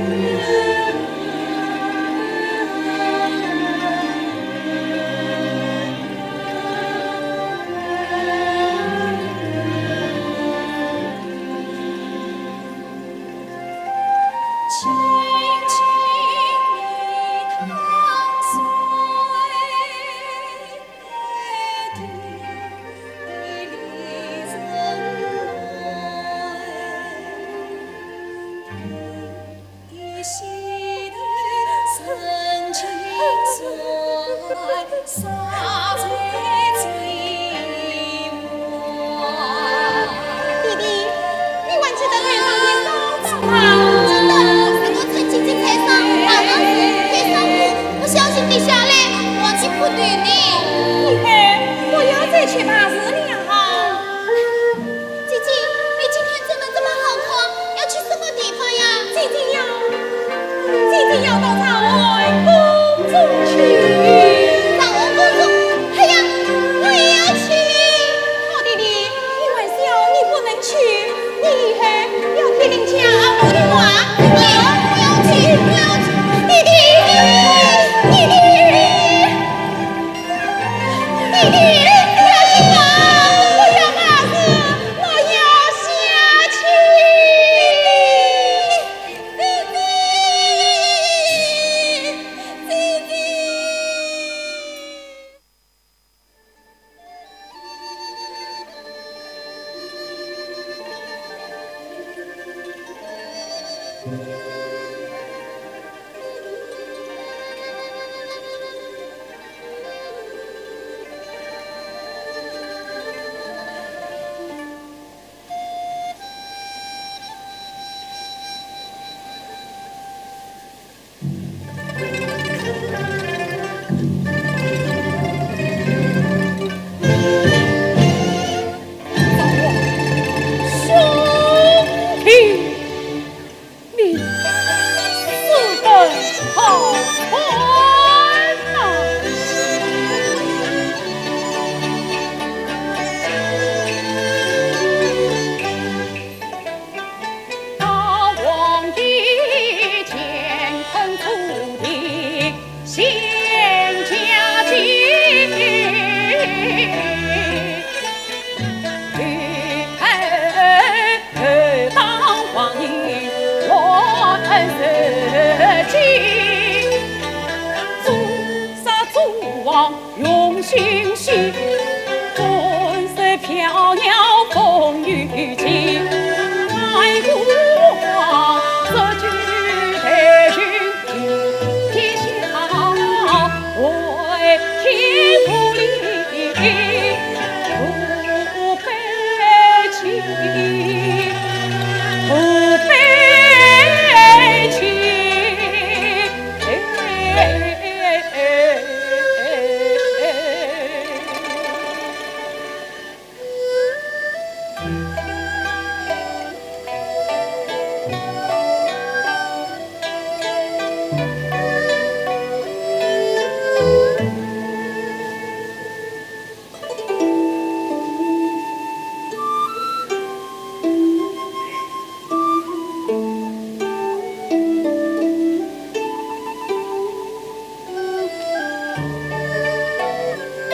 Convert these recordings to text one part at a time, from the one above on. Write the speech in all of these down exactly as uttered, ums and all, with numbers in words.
弟弟，你还记得头上的伤疤吗？记得，是我曾经在菜场爬上去，被伤口不小心跌下来，我去扑对你。以后不要再去爬树了哈。姐姐，你今天穿得这么好看，要去什么地方呀？姐姐要，姐姐要到长安宫中去。长安宫中？哎呀，我也要去。好弟弟，你还小，你不能去。你以后要听人家阿母的话。我要去，我要去。弟弟，弟弟。 弟弟，不要听话，不要骂我，我要下去。弟弟，弟弟。兄弟， 你死得好惨呐！大王爷乾坤初定， 仙家计，大王爷乱世情，诛杀诸王用心计，分散缥缈风雨情，爱国王这句待君 天下为天不利，不悲戚，不悲戚。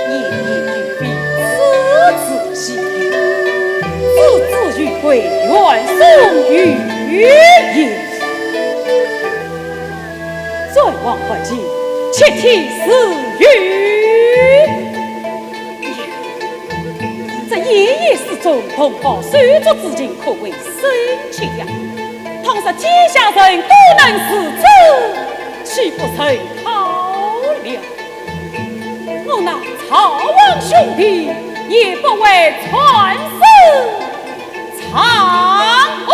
年年有余，思子之情，子之有归，愿送与爷。再望不及，且听时语。这夜夜思忖，同胞手足之情，可谓深切呀。倘若阶下人都能如此，岂不甚好了？ 我那曹王兄弟也不会惨死长安了。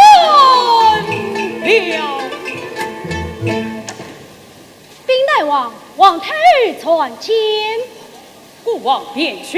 禀大王，皇太后参见。孤王便去。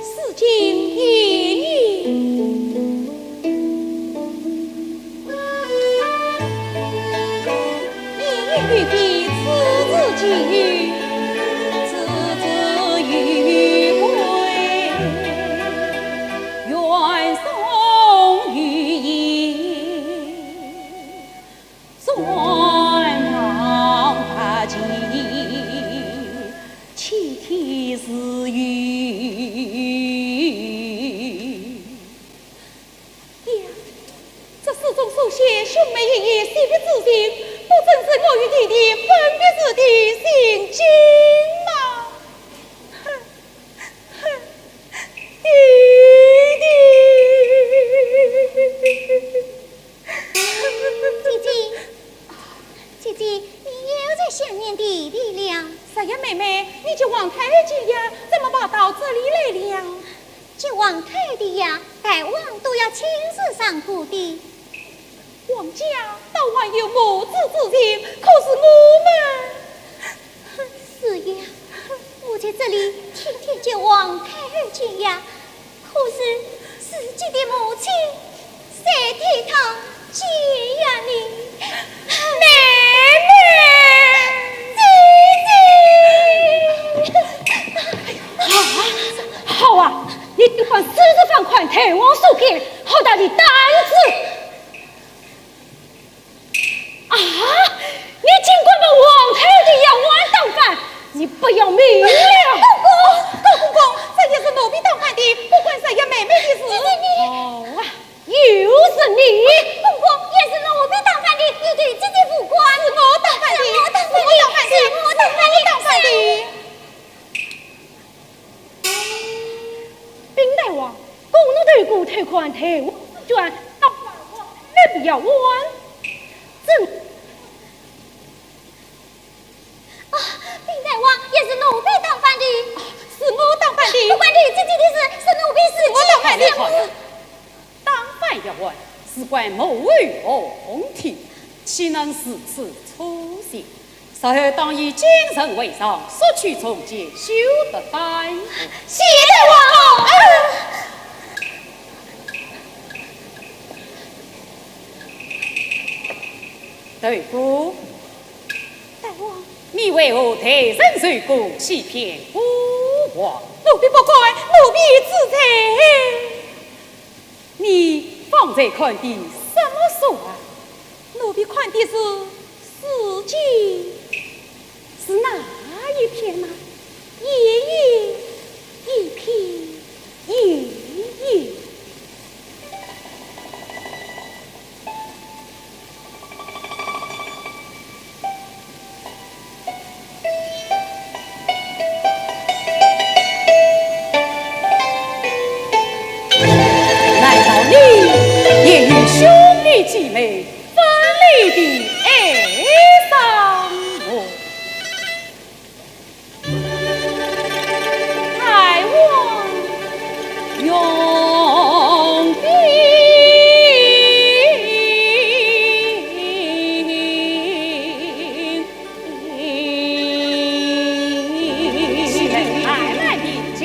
世间言语，言语未必字字皆有，字字有归，愿颂于言。 呀，这诗中所写兄妹一夜惜别之情，不正是我与弟弟分别时的情景吗？哼，哼，弟弟。 姐姐，姐姐，你又在想念弟弟了？十月妹妹，你接王太后进呀，怎么跑到这里来了？接王太后的呀，大王都要亲自上过的。王家倒还有母子之情，可是我们…… 是呀，我在这里天天接王太后进呀，可是自己的母亲在天堂接呀你。妹妹！姐姐！啊，好啊，你尽管四十方块退我数给，好大的胆子！ 啊，你竟敢把王太后的丫鬟当饭，你不要命了！公公，高公公，这也是奴婢当饭的，不关十月妹妹的事。姐姐你……好啊，又是你！公公，也是奴婢当饭的，你对姐姐无关。是我当饭的，是我当饭的，是我当饭的，是我当饭的。 禀大王，宫中头过退款退货试卷，到大王来不要完。怎……啊，禀大王，也是奴婢当饭的。啊，是我当饭的。不关你姐姐的事，是奴婢自己。是我当饭的。当饭丫鬟，事关母后龙体，岂能如此粗心？日后当以京城为上，速去重建，休得耽误。谢大王。窦姑，大王。你为何待人受过，欺骗孤王？奴婢不敢，奴婢知罪。 你方才看的什么书啊？奴婢看的是诗经。是哪一篇呢？夜夜，一篇夜夜。 难道你也有兄弟姊妹分离的哀伤么？ 大王容禀。请慢慢地讲。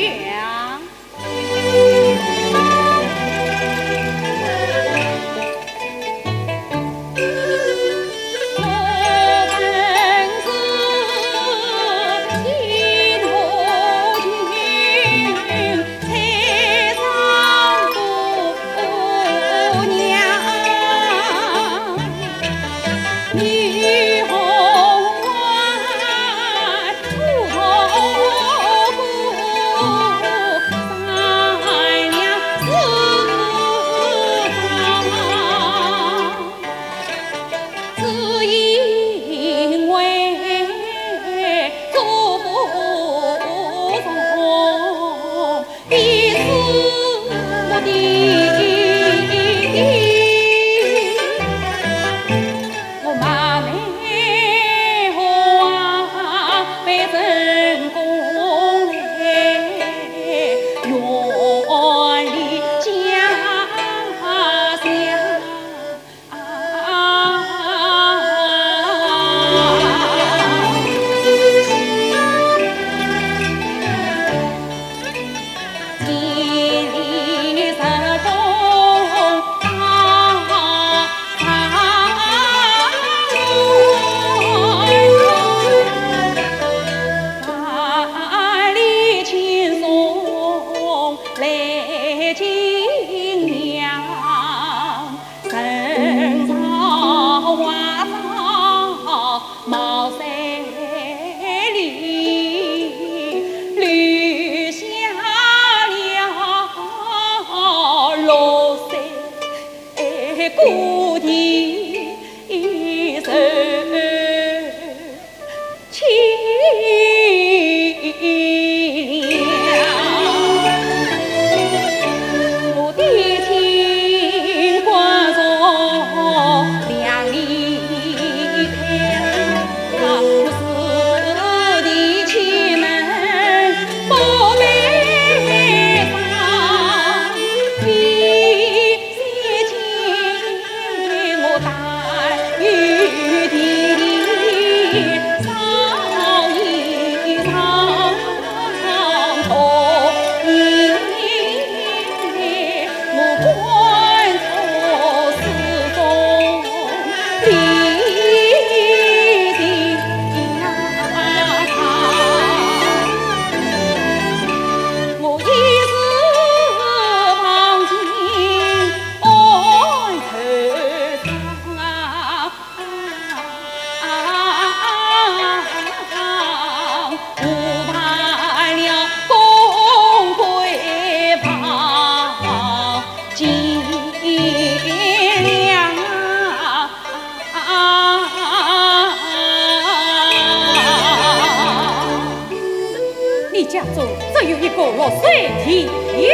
你家中只有一个落水的弟弟，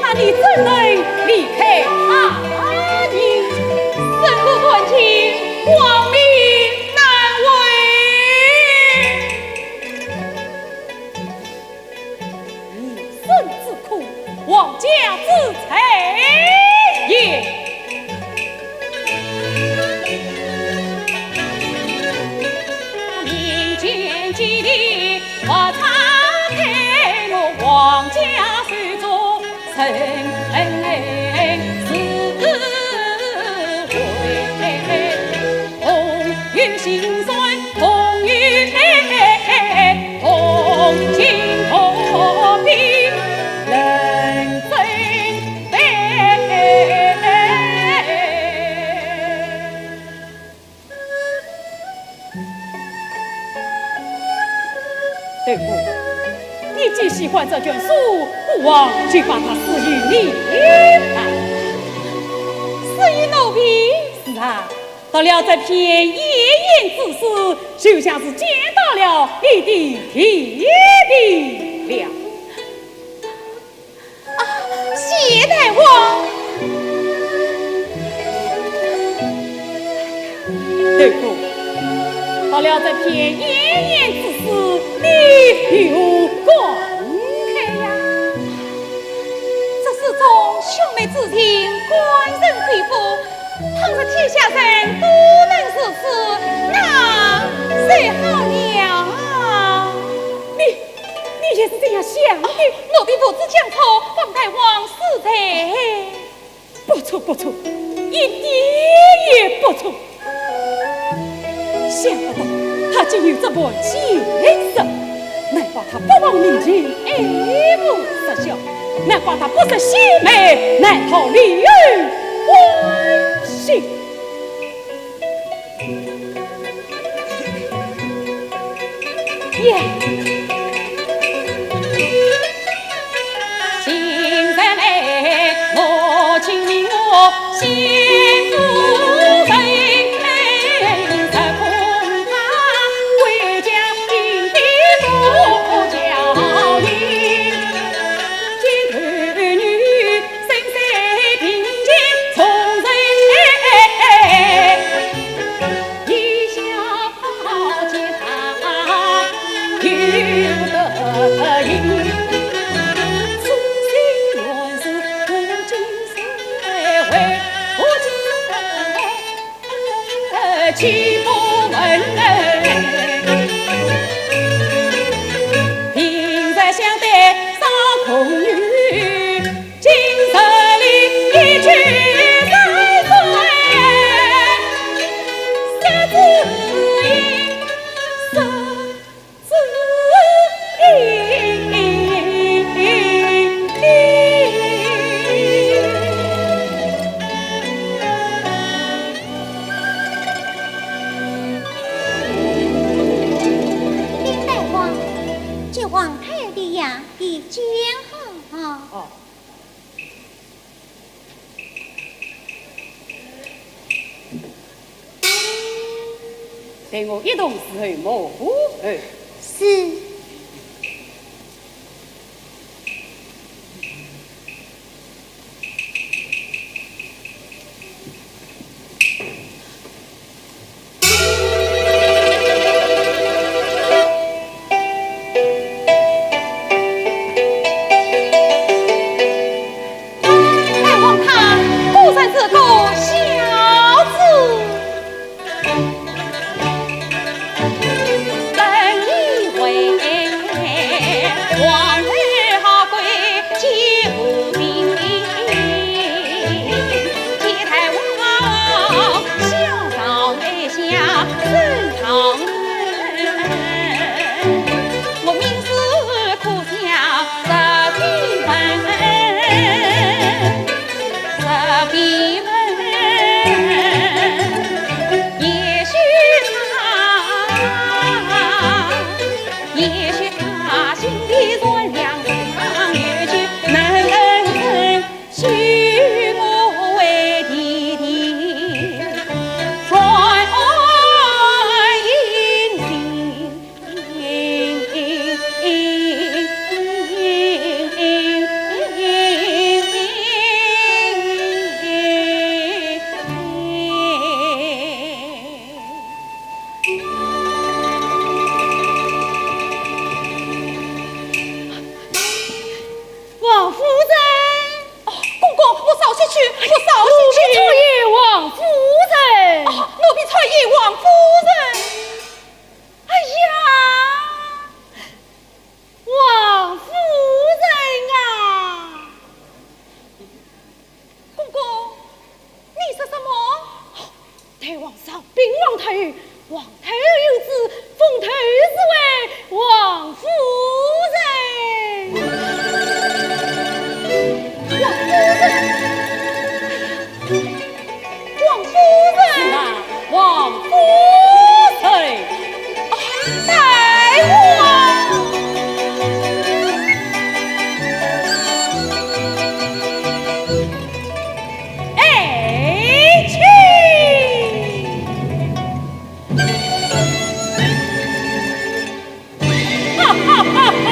那你怎能离开他呢？生死断情，亡命难违。 一生之苦，王家之财也。民间疾病，发财开了王家手中。 对不？你既喜欢这卷书，不妨就把它赐予你吧。赐予奴婢？是啊，读了这篇遺言之书，就像是见到了你的爹爹了。 啊，谢大王。对不？读了这篇遗言之书，你有何感慨呀？这书中兄妹之情，官人贵妇，倘若天下人都能如此，那才好了。你 你也是这样想的？奴婢不知讲错，望大王恕罪。不错，不错，一点也不错。想不到他竟有这般见识，难怪他不忘民情，爱屋及乌，难怪他不识细微，难逃离恶关系。 呀！陪我一同侍候母后。是。 大王他果然是个孝子。本以为皇后好贵，既无名，皆待我小朝内下，升堂。 我名字可叫石壁门，石壁门。也许他，也许他心地善良，也许能 许我为弟弟传音信。王夫人。 哦，公公，我少歇去，我少歇去。奴婢出言，王夫人。哦，奴婢出言，王夫人。哎呀，王夫人啊！公公，你说什么？ 大王上禀皇太后，皇太后有旨，封她是为王夫人。王夫人，王夫人。是啊，王夫人。啊，大王。 哎，请。哈哈哈哈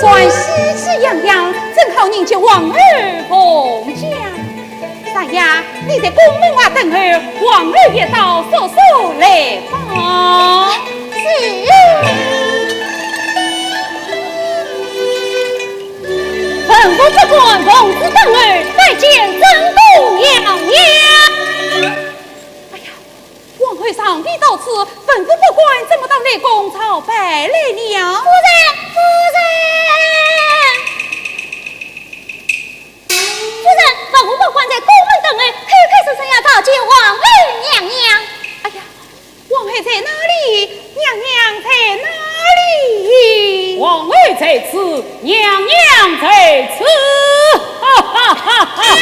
果然喜气洋洋，正好迎接王后凤驾。三爷，你在宫门外等候，王后一到，速速来吧。是。文武百官奉旨等候，拜见正宫娘娘。哎呀， 王后尚未到此，文武百官怎么到内宫朝拜来了？夫人，夫人，夫人，文武百官在宫门等候，口口声声要召见王后娘娘。哎呀，王后在哪里？娘娘在哪里？王后在此，娘娘在此。哈哈哈哈哈哈！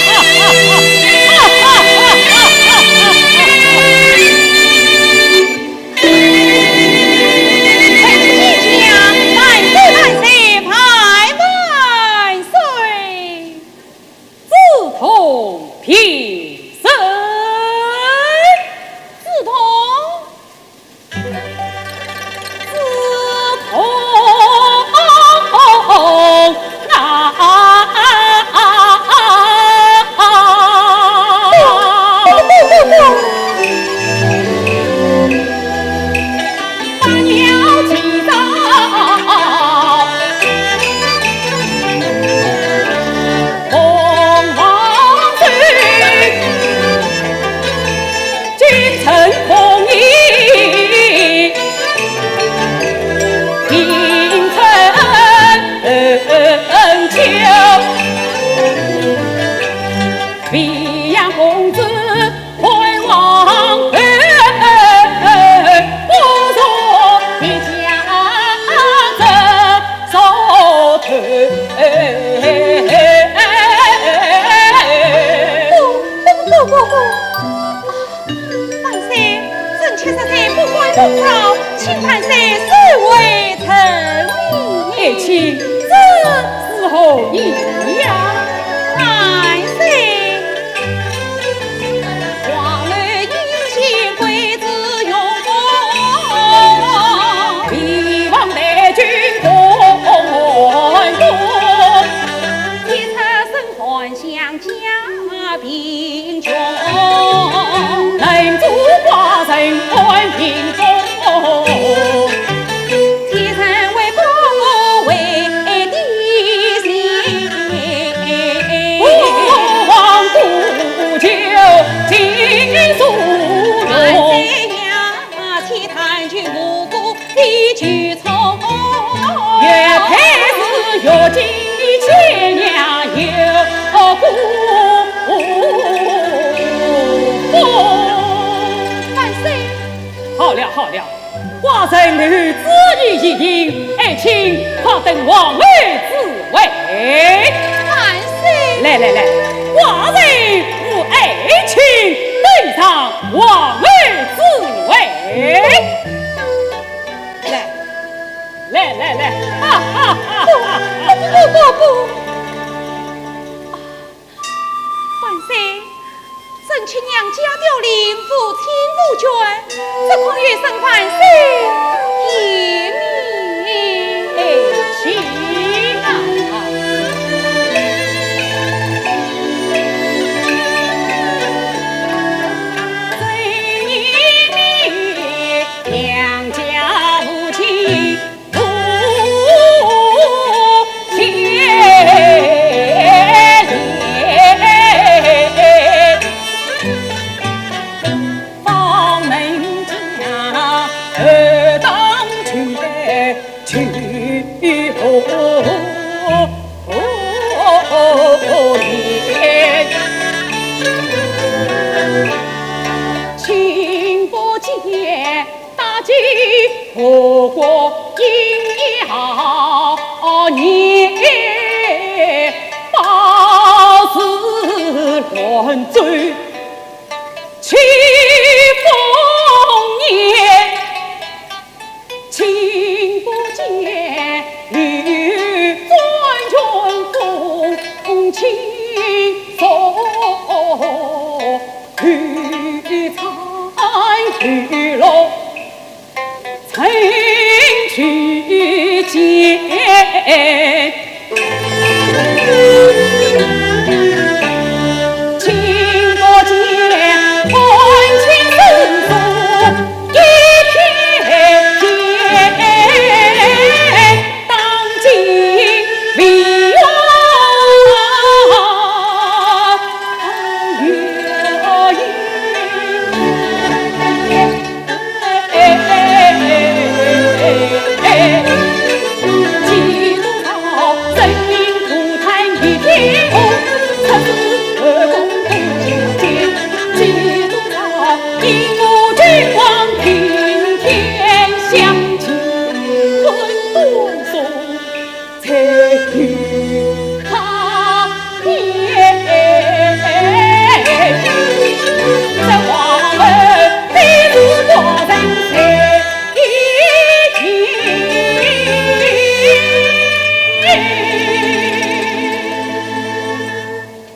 哈哈哈哈哈！万岁万岁万岁！万岁！梓童平身。梓童。 梓童啊！不，不，不，不，不。 万岁，臣妾实在不敢不招，请万岁收回成命。爱卿，这是何意呀？万岁。万岁！好了，好了，寡人留旨意已定，爱卿快登王后之位。万岁！来，来，来，寡人扶爱卿登上王后之位。来，来，来，来，哈哈哈哈哈！不，不，不，不，不。 万岁，臣妾娘家凋零，无亲无眷，只恐有失万岁颜面。哎，请啊。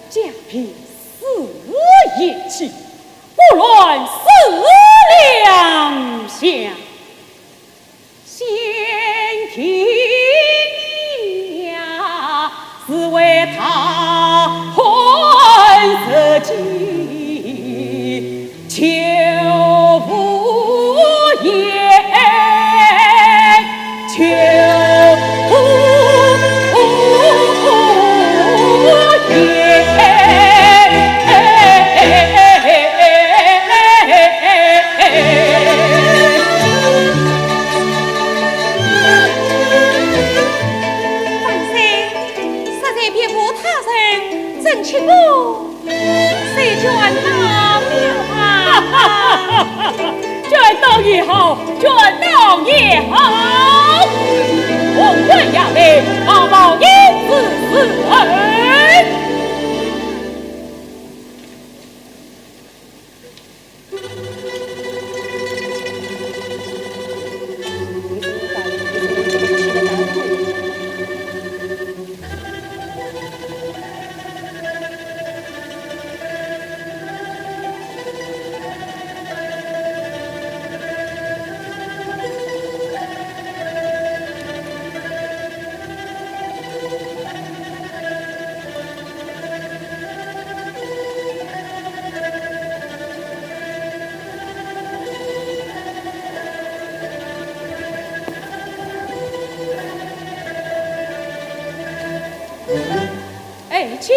家贫似一气，不乱思良乡。 先天呀，是为他欢日记，求无言，求无言。 万岁，实在别无他人，正卿我随卷到了啊。卷到也好，卷到也好。红云压背，冒冒一子之恩。 爱卿。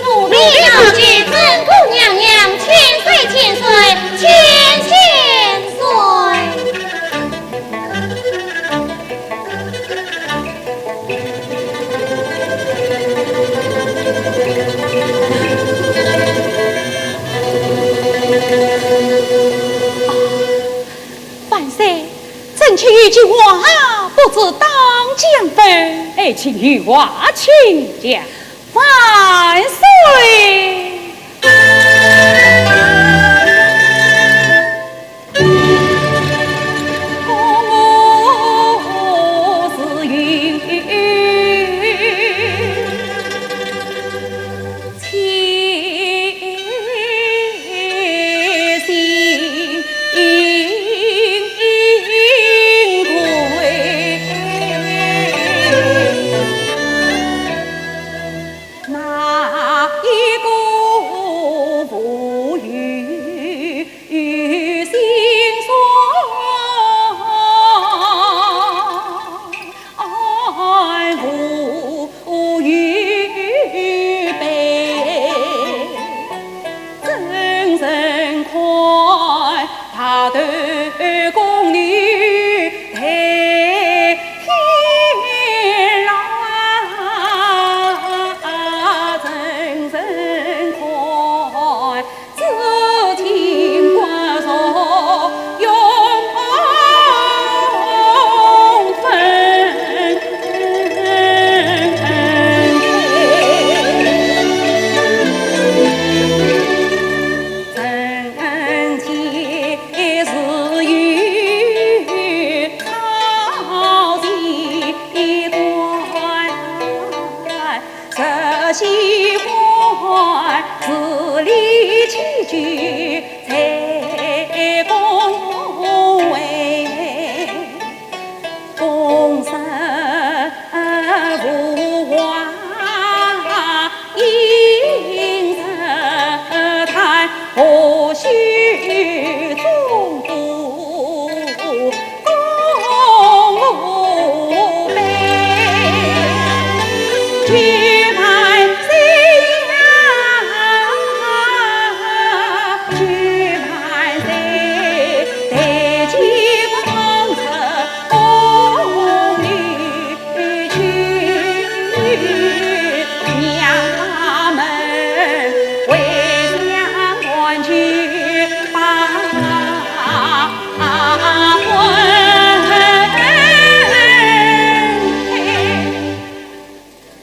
奴婢告诉珍珠娘娘，千岁千岁，千千岁。万岁， 珍卿有句话不知当讲否？爱卿有话请讲。万岁！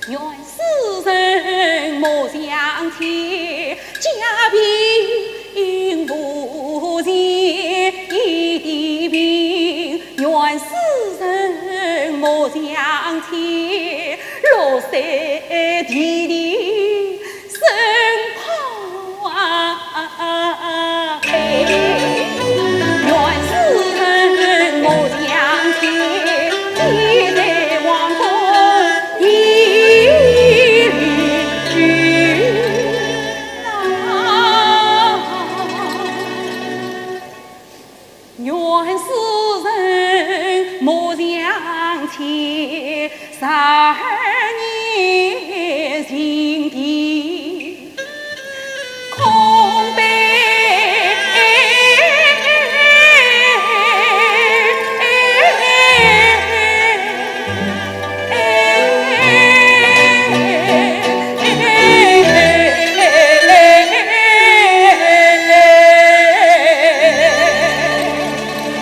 愿世人莫相欠，家贫父贱的病。愿世人莫相欠，六岁弟弟身旁。 愿世人莫相欠，十二年心底空悲。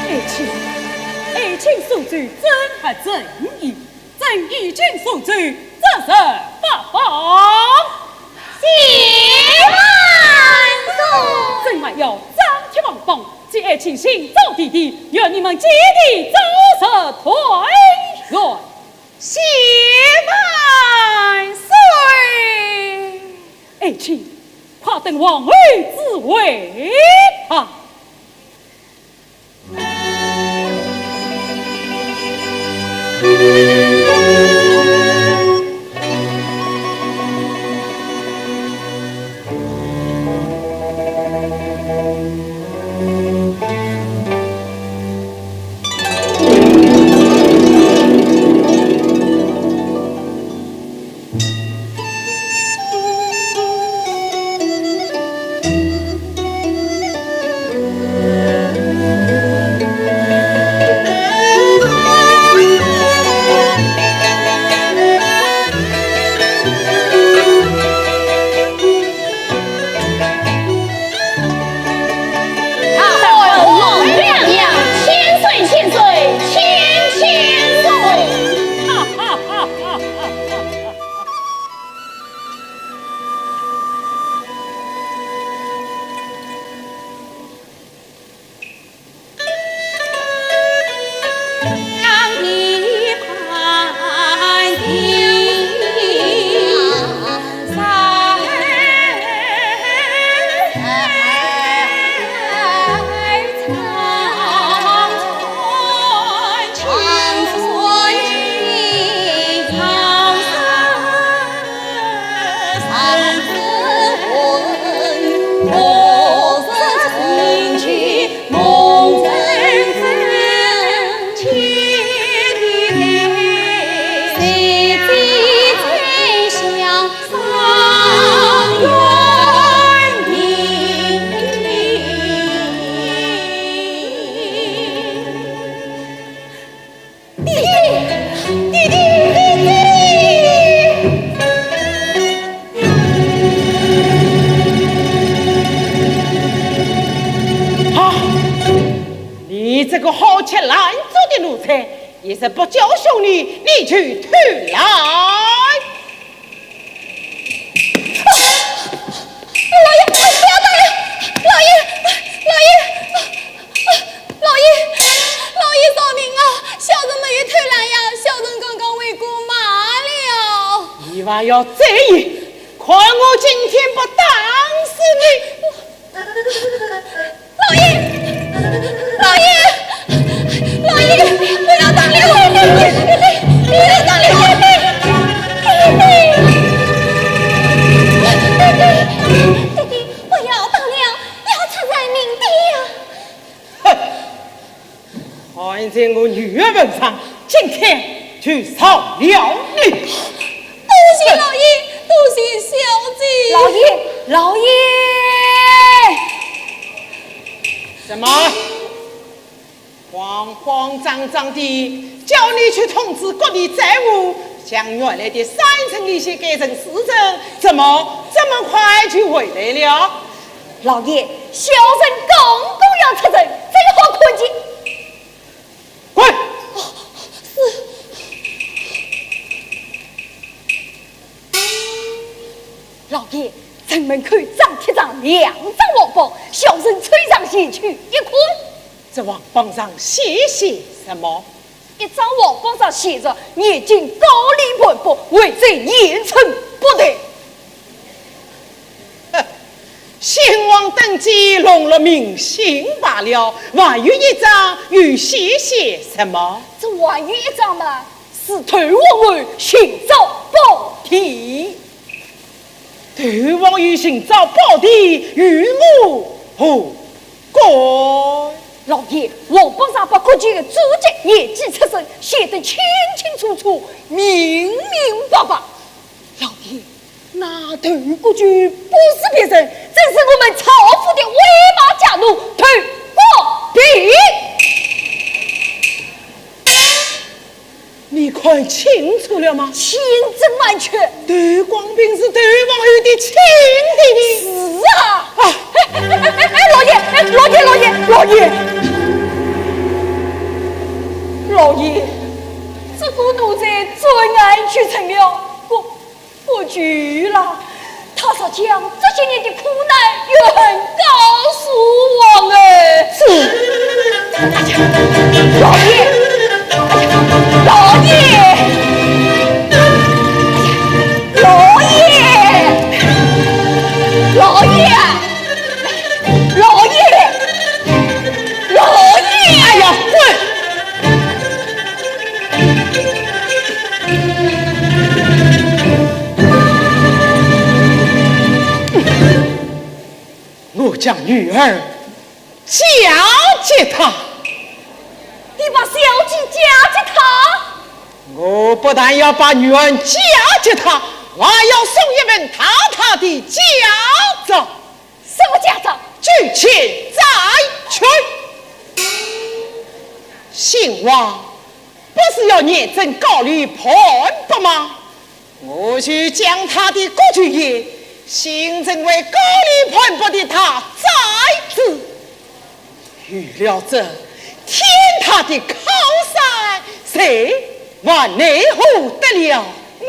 爱卿，爱卿所奏真合朕意，朕已经送奏，这是发榜。谢万岁。朕还要张贴王榜，给爱卿寻找弟弟，愿你们姐弟早日团圆。 谢万岁。爱卿，快登皇后之位吧。啊，皇娘娘，千岁，千岁，千千岁。弟弟，弟弟，弟弟！啊，你这个好吃懒做的奴才，也是不教训你，你就偷来。 啊，老爷，不要打呀！老爷，老爷，啊，老爷，老爷饶命啊！小人没有偷懒呀，小人刚刚回过马了。你还要再演，看我今天不打死你！老爷，老爷，老爷，不要打了我！不要打了我！爹爹，爹爹，不要打了，要出人命的呀！哼！看在我女儿份上，今天就饶了你。多谢老爷，多谢小姐。老爷，老爷！什么？慌慌张张的叫你去通知各地债务，将原来的三成利息改成四成，怎么这么快就回来了？老爷，小人刚刚要出城，正好看见。滚！哦，是。老爷，城门口张贴着两张黄榜，小人抽上前去一看。这黄榜上写些什么？一张黄榜上写着：年进高利盘剥，违者严惩不贷。哼，新王登基，弄了民心罢了，还有一张又写些什么？这还有一张嘛，是投王后寻找宝地。 投王后寻找宝地，与我何干？老爷，黄榜上把各居的祖籍、年纪、出身写得清清楚楚、明明白白。老爷，那投各居不是别人，正是我们曹府的威马家奴投广平。 你看清楚了吗？千真万确。投广平是投王后的亲弟弟。是啊。啊！哎，哎，哎，哎，老爷，哎，老爷，老爷，老爷，老爷，这个奴才转眼就成了国 国舅啦，他若将这些年的苦难怨恨告诉王后。是。哎呀，老爷，哎呀，老爷，哎呀，老爷，老爷啊！ 老爷，老爷！哎呀，滚！我将女儿嫁给他。你把小姐嫁给他？我不但要把女儿嫁给他，还要送一份大大的嫁妆。 什么嫁妆？九千砧券。新王不是要严整高利盘剥吗？我就将他的国舅爷新整为高利盘剥的大宰子。有了这天大的靠山，谁还奈何得了我？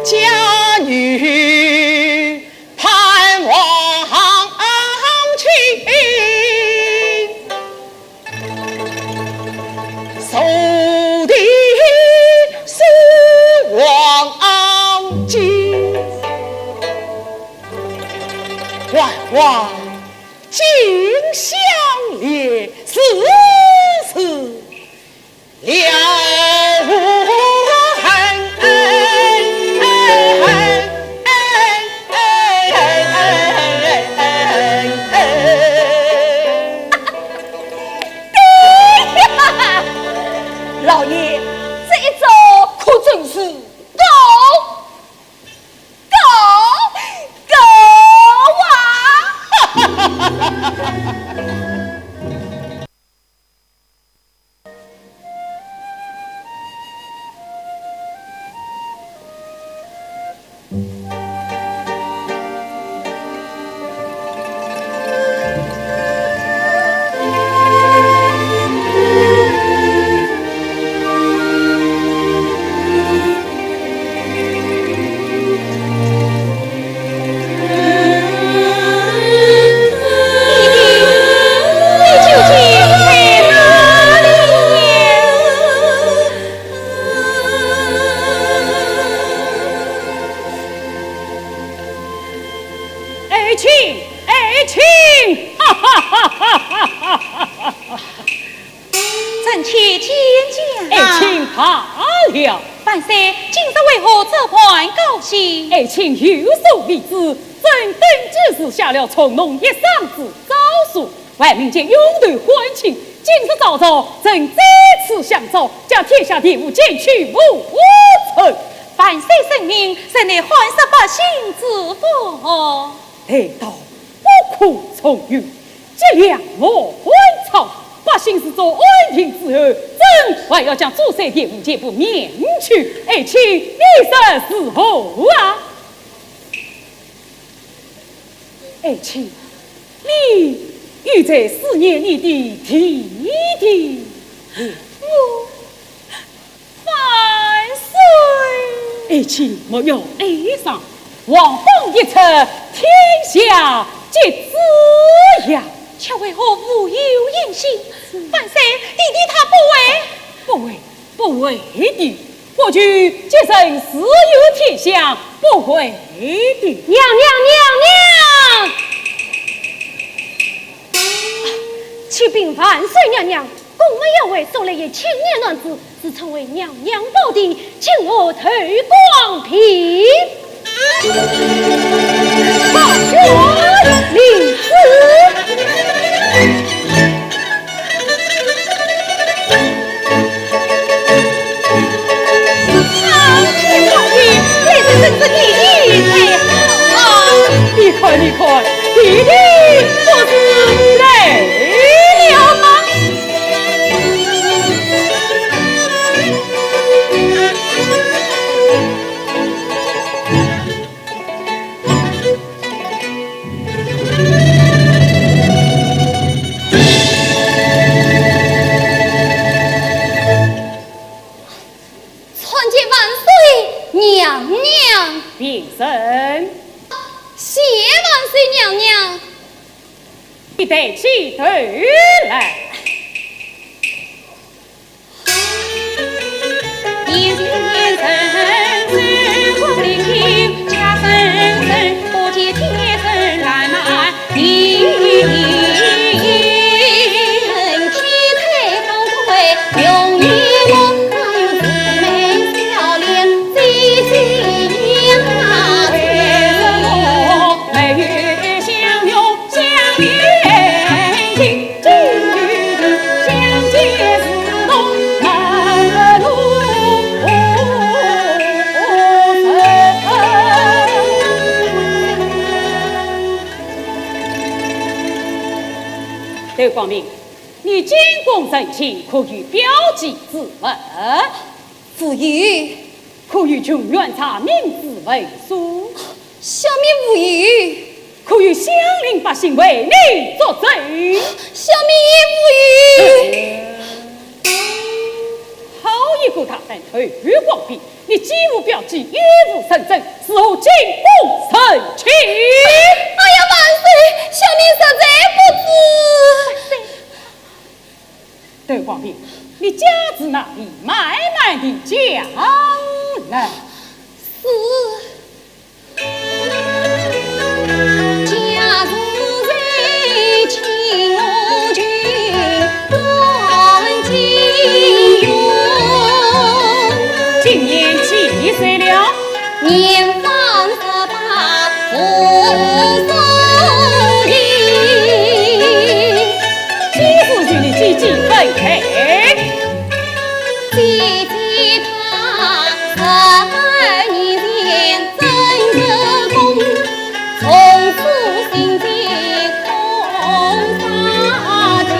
家女盼望亲，受的是王金。万万 今宵夜是死了无老爷，这一招可真是高 高，高啊！这般高兴？爱卿有所未知，朕登基时下了重农一生之诏书，万民皆拥头欢庆。今日早朝，朕再次下诏，将天下田户减去五成。万岁圣明，实乃汉室百姓之福。 待到不可重用，积粮莫荒草，百姓自早安定之后，朕还要将诸山田户全部免去。爱卿，你说如何啊？爱卿，你又在思念你的弟弟了？我 万岁！爱卿莫要哀伤，王榜一出，天下皆知呀。却为何无有音信？万岁，弟弟他不会……不会，不会的，我舅舅既然自有天相，不会的。娘娘，娘娘！启禀万岁娘娘， 宫门校尉送来一青年男子，自称为娘娘保弟，金额头光皮。报与领旨。 你看，你看，弟弟不是来了吗？参见万岁娘娘。平身。谢万岁娘娘。你抬起头来。 窦光明，你进宫成亲，可有标记之物？无有。可有穷源查民之文书？ 小民无有。可有乡邻百姓为你作证？小民也无有。好一个大胆窦光明，你既无标记，也无人证，如何进宫成亲？哎呀，万岁，小民实在不知。窦光明，你家住哪里？慢慢地讲来。是。 今年几岁了？年方十八，字少英。几时与你姐姐分开？ 姐姐她十二年前正入宫，从此心结空沙情。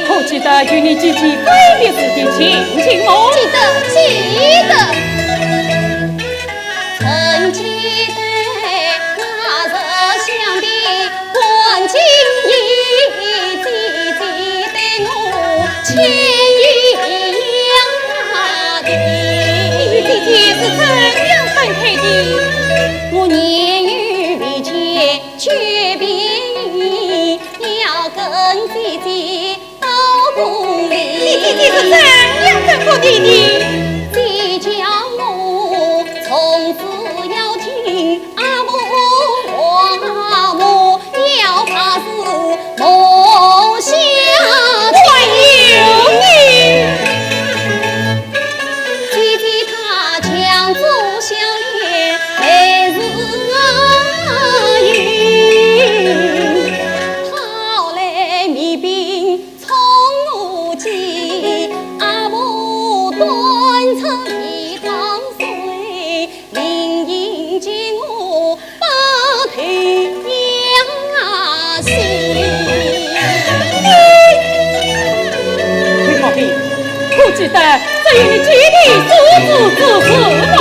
可记得与你姐姐分别时的情景么？记得，记得。 曾记得那日相别观景晖，姐姐对我情意洋溢。你与姐姐是怎样分开的？我年幼未解，久病已，要跟姐姐 到故里。你姐姐是怎样吩咐你的？姐叫我从此要听阿母话，莫要把事瞒下去。还有你。姐姐她强子明日见我把头仰下。李宝贝，可记得这有你爹爹所做之事么？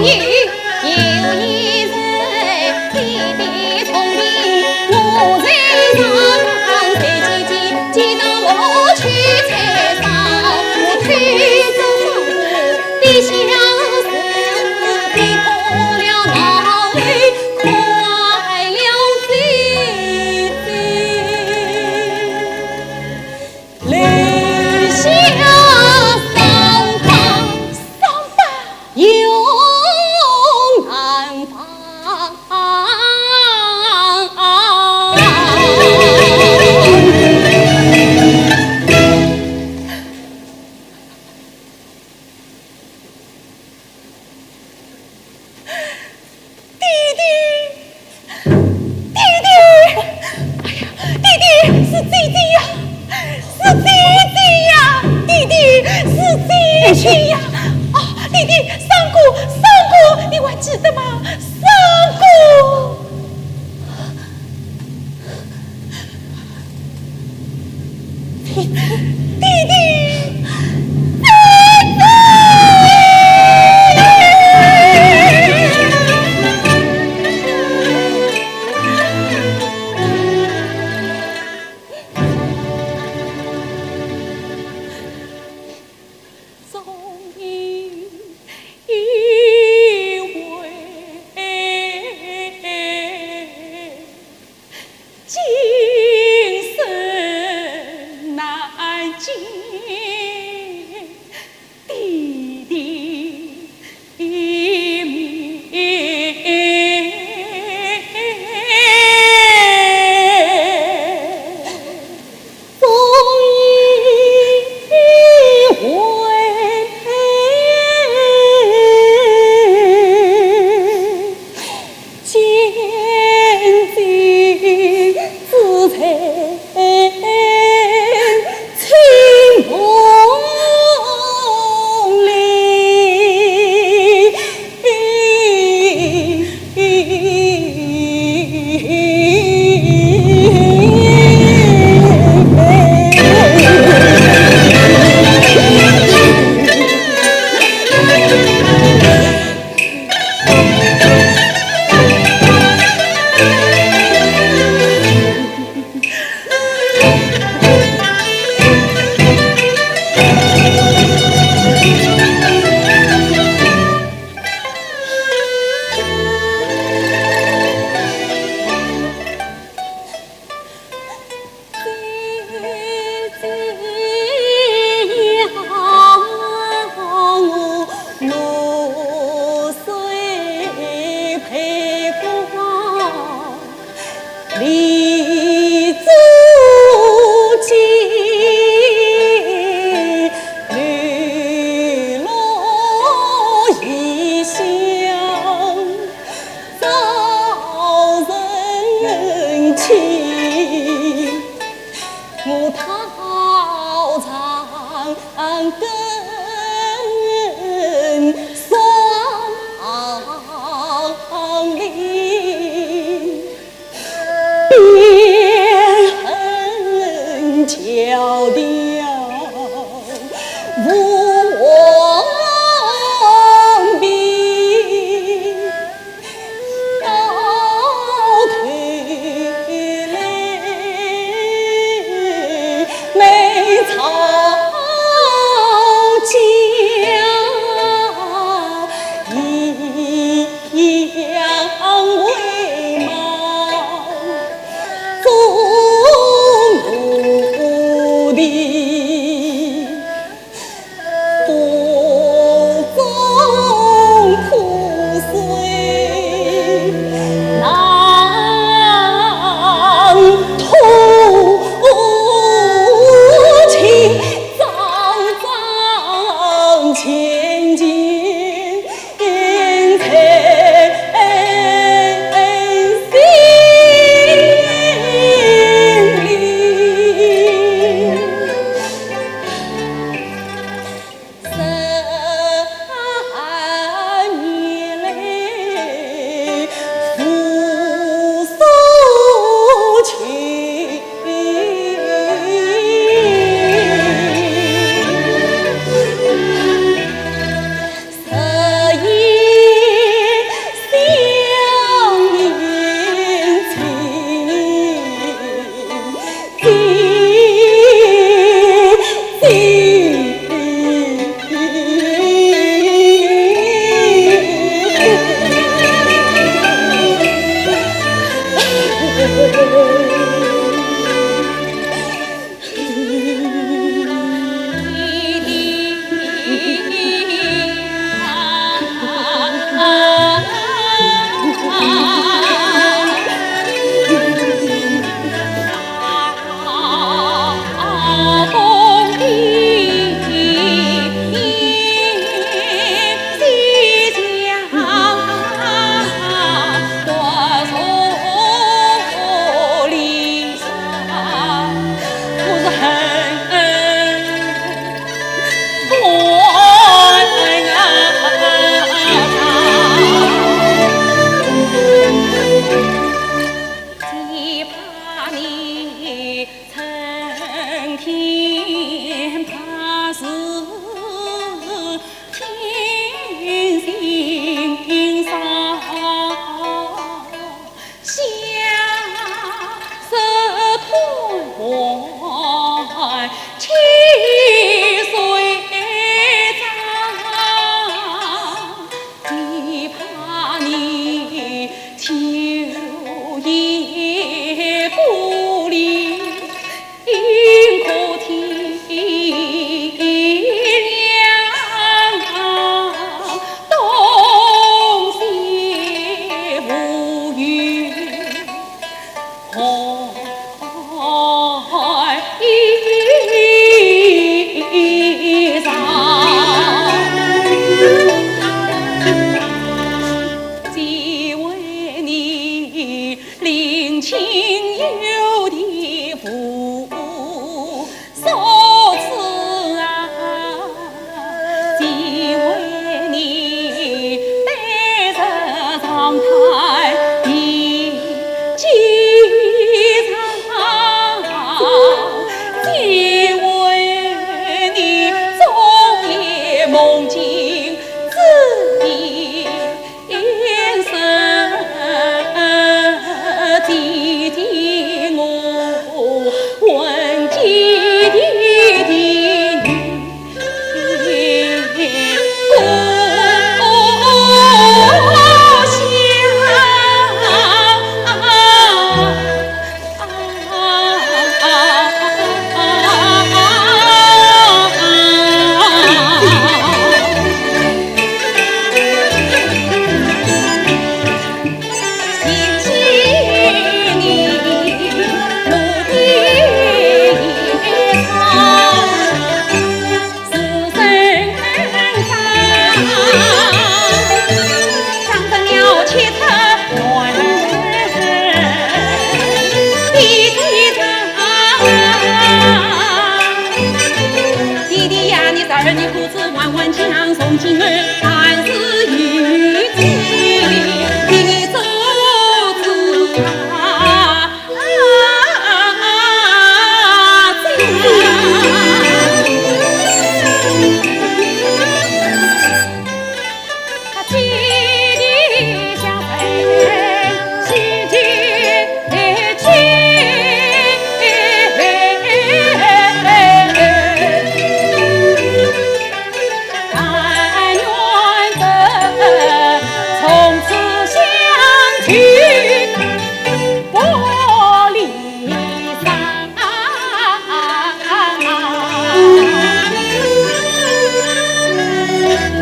有，有，有一日，爹爹从前，我在上班，在街边街道我去采桑，我推着桑布，地下是我的破了脑袋，快了飞飞。 留下桑巴，桑巴，有秋夜孤零，可天亮，东斜无云。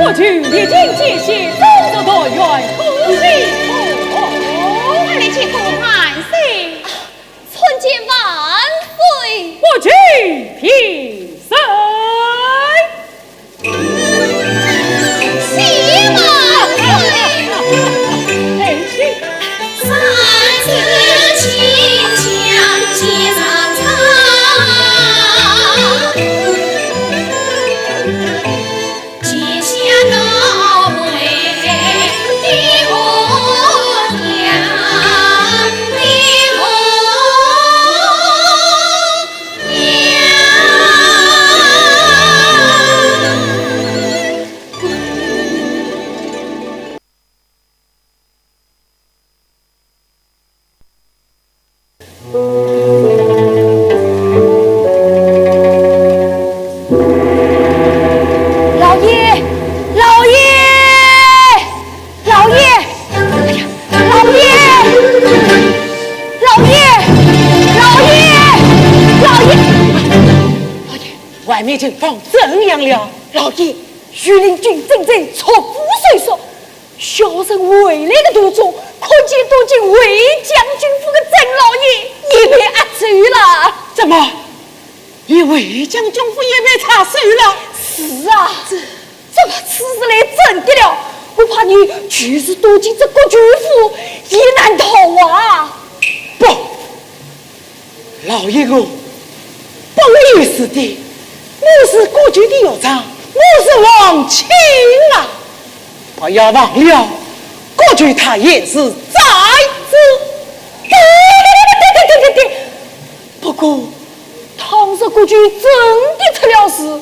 我军历尽艰险，终于团圆，可喜可贺。参见千岁。参见万岁。我军平身。谢万岁。哎，请。老爷，老爷，老爷，哎呀，老爷，老爷，老爷，老爷，老爷，外面情况怎样了？老爷，御林军正在出府搜索， 小生回来的途中，看见多金卫将军府的曾老爷也被押走了。怎么？连卫将军府也被查搜了？是啊，这，这么此事来真的了，我怕你就是躲进这国舅府也难逃啊。不， 老爷，我不会有事的，我是国舅的学生，我是皇亲啊！不要忘了，国舅他也是长子。对对对对对对对对。不过，倘若国舅真的出了事，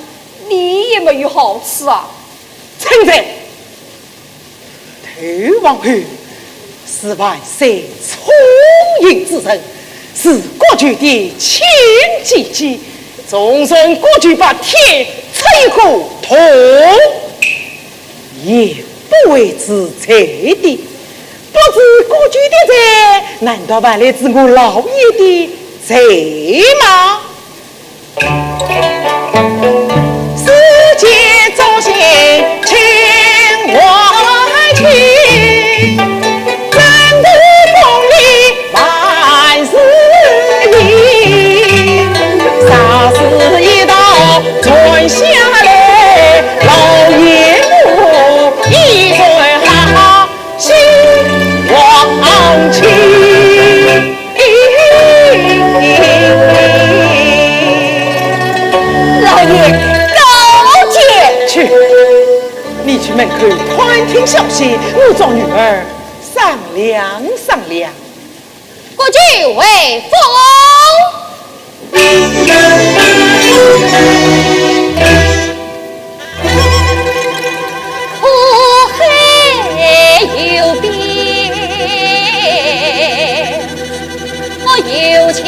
你也没有好处啊。臣在。 投降后，是万岁宠幸之人，是国舅的亲姐姐，纵然国舅把天拆一个洞，也不会自罪的。不知国舅的罪，难道还来治我老爷的罪吗？世间中心情我情，真正功利万事因。啥事一道传下来，老爷我一传好。 心望清。老爷，高见。去，你去门口探听消息，我找女儿商量商量。 国舅回府。苦海有边，我有情。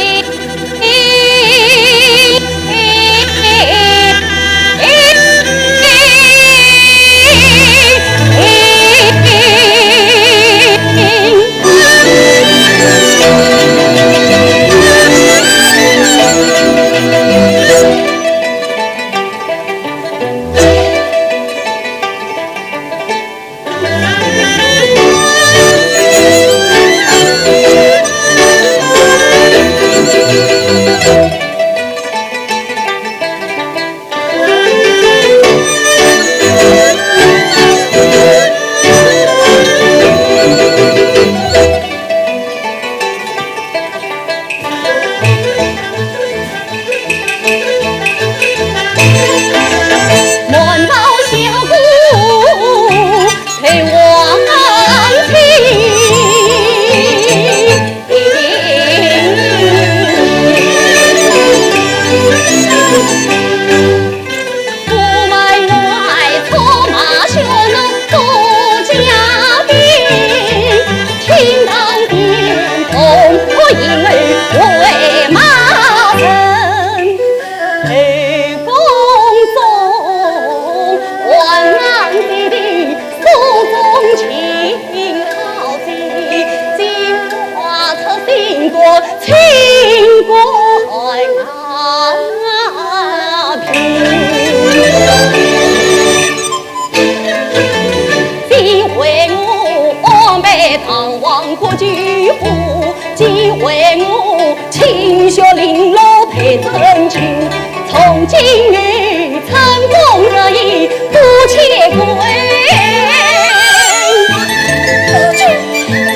夫君，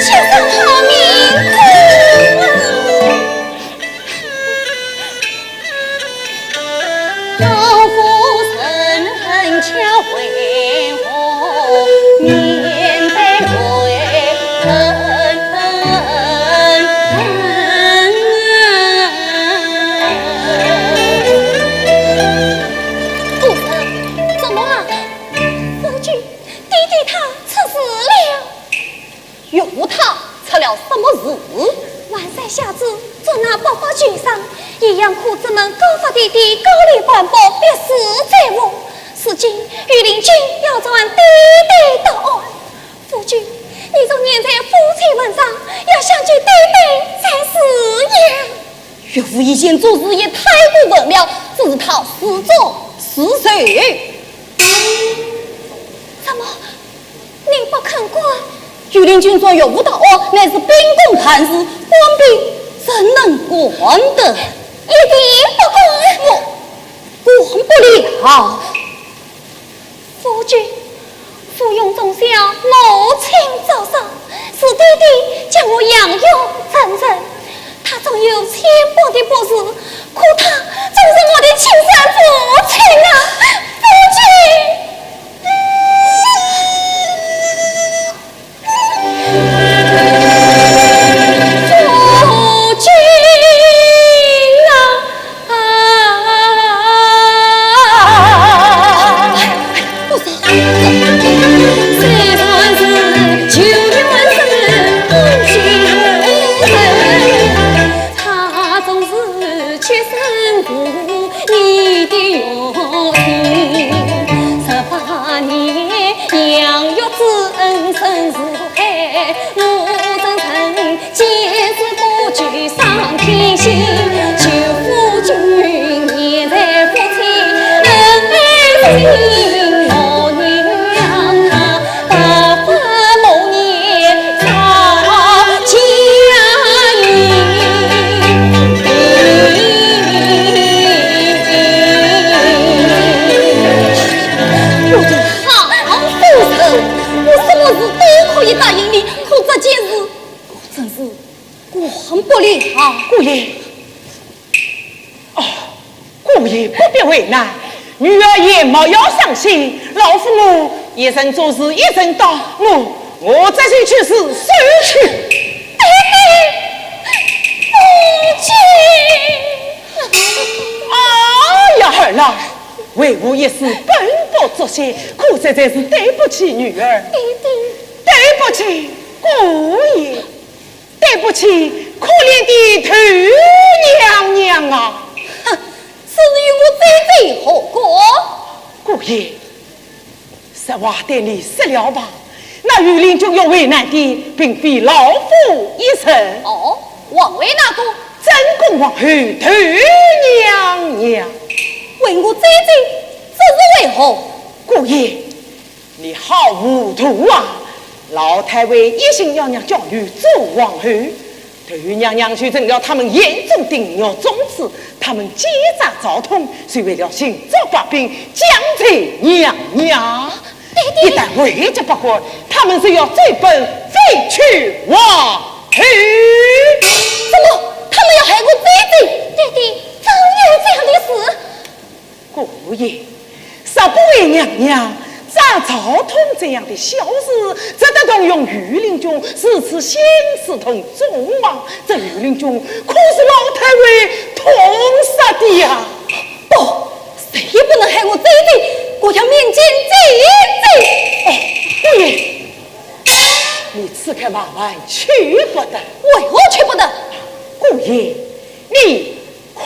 妾身好命苦啊！ 夫人，怎么了？夫君，爹爹他出事了。 岳父他出了什么事？万岁下旨捉拿八宝救伤，阴阳科之门告发爹爹高丽盘剥，逼死罪犯。如今御林军要传爹爹到案，夫君，你若念在夫妻份上，要想救爹爹才是呀。 岳父以前做事也太过分了，只是他自作自受。怎么，你不肯管？御林军捉岳父到案，乃是兵工办事，官兵怎能管得？一定不管。我管不了。 夫君，父兄从小母亲早丧，是爹爹将我养育成人。他纵有千般的不是，可他总是我的亲生父亲啊，夫君。 你的用心，十八年养育之恩深似海，我很不利啊。姑爷，哦，姑爷不必为难，女儿也莫要伤心，老夫我一人做事一人当，我，我这就去是，速去。爹爹，母亲。哎呀，儿啊，为父一时本不作些，可实在是对不起女儿。爹爹。对不起姑爷。 对不起可怜的头娘娘啊。哼，此事与我姐姐何干？姑爷，实话对你说了吧，那御林军要为难的并非老夫一人。哦，还为哪个？正宫皇后头娘娘。为我姐姐，这是为何？姑爷， 你好糊涂啊！老太后一心要让娇女做皇后，头娘娘就成了他们眼中的肉中刺，他们奸贼朝通，是为了寻找把柄，将罪娘娘。爹爹。一旦为这不可，他们就要追本废去皇后。怎么，他们要害我姐姐？爹爹，怎有这样的事？ 姑爷，若不为娘娘，这赵通这样的小事，值得动用御林军如此兴师动众吗？这御林军可是老太后痛杀的呀！不，谁也不能害我姐姐，我要面见姐姐。哦，姑爷，你此刻万万去不得。为何去不得？姑爷，你看。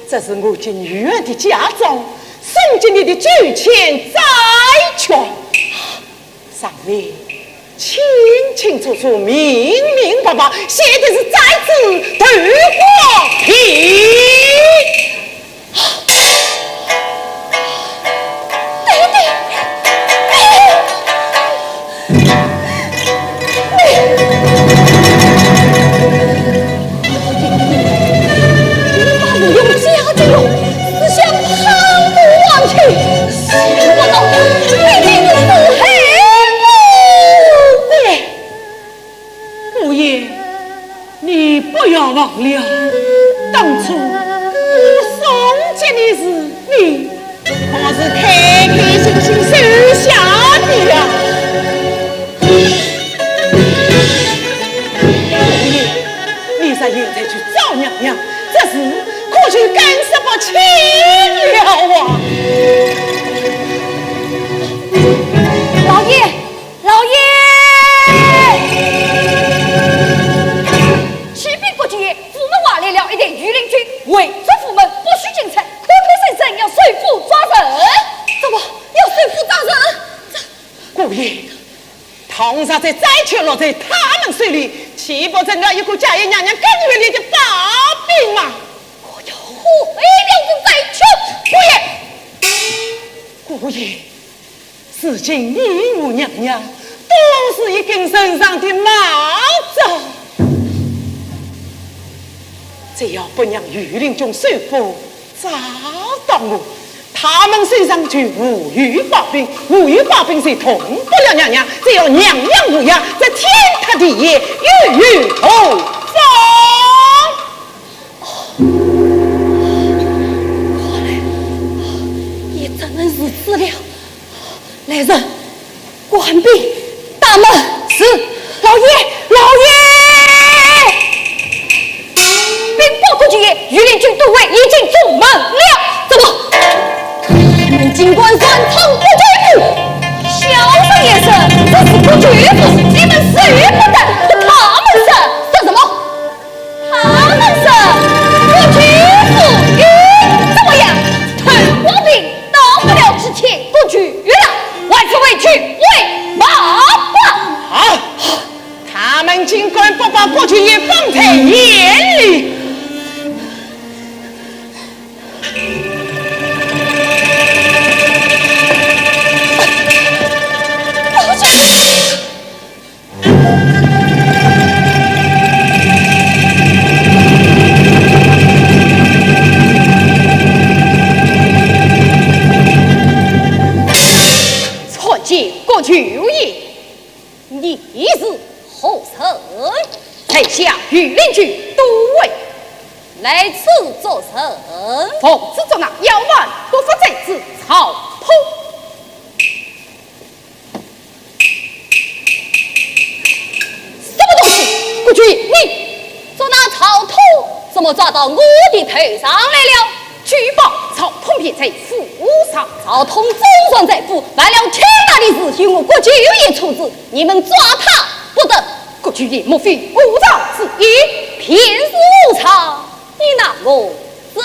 这是我给女儿的嫁妆，送给你的九千斋券。上面清清楚楚、明明白白写的是“斋”字头光皮。 爹爹，你，你，你把我用家的肉，思想旁不忘去，想不到你竟是害我。爹，姑爷， 你不要忘了，当初我送给你时，你可是开开心心收下的呀。姑爷，你若现在去找娘娘，这事可就干涉不清了啊。老爷， 老爷！启禀国舅爷，府门外来了一队御林军，围住府门，不许进出，口口声声要收府抓人。怎么，要收府抓人？这，姑爷，倘若这斋券落在他们手里，岂不成了一个假意让娘娘更有力的把柄吗？我要毁了这斋券！姑爷，姑爷， 如今你我娘娘都是一根绳上的蚂蚱，只要不让御林军收府抓到我，他们手上就无有把柄，无有把柄就动不了娘娘，只要娘娘无恙，这天塌地陷又有何妨？ 看来也只能如此了。来人，关闭大门。是。老爷，老爷！禀报国舅爷，御林军都尉已经中门了。怎么？你们竟敢擅闯国舅府！小人也是，这是国舅府，你们谁不得？他们是说什么？ 他们说，国舅府已怎么样？头光兵到不了之前，国舅了，还是回去喂马吧。好，他们竟敢不把国舅爷放在眼里。参见国舅爷，你是何人？在下御林军都尉。来此作甚？奉旨捉拿要犯不法贼子曹通。什么东西？郭巨，你捉拿曹通，怎么抓到我的头上来了？ 举报曹通便在府上。曹通总算在府，犯了天大的事，由我郭巨爷处置，你们抓他不得。郭巨爷莫非无常之意？便是无常，你拿我怎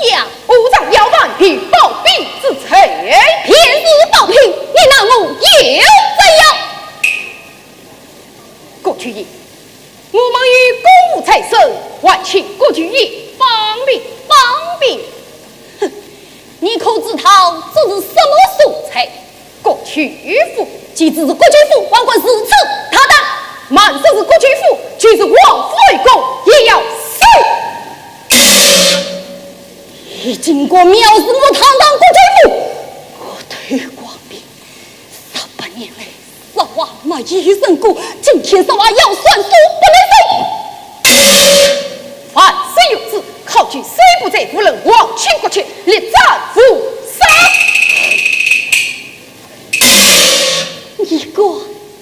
样？无常要犯，以暴毙之罪。便是暴毙，你拿我又怎样？ 郭巨爷，我们有公务在身，还请郭巨爷帮忙。帮忙？哼，你可知道这是什么所在？郭巨府。既知是郭巨府，还敢如此大胆？满说是郭巨府，就是王府后宫也要搜。你竟敢藐视我堂堂郭巨府，我头光明。 十八年来，实话没有人过，今天实话要算数不能收。凡事有主，考究虽不在，无论皇亲国戚，力斩无赦。你个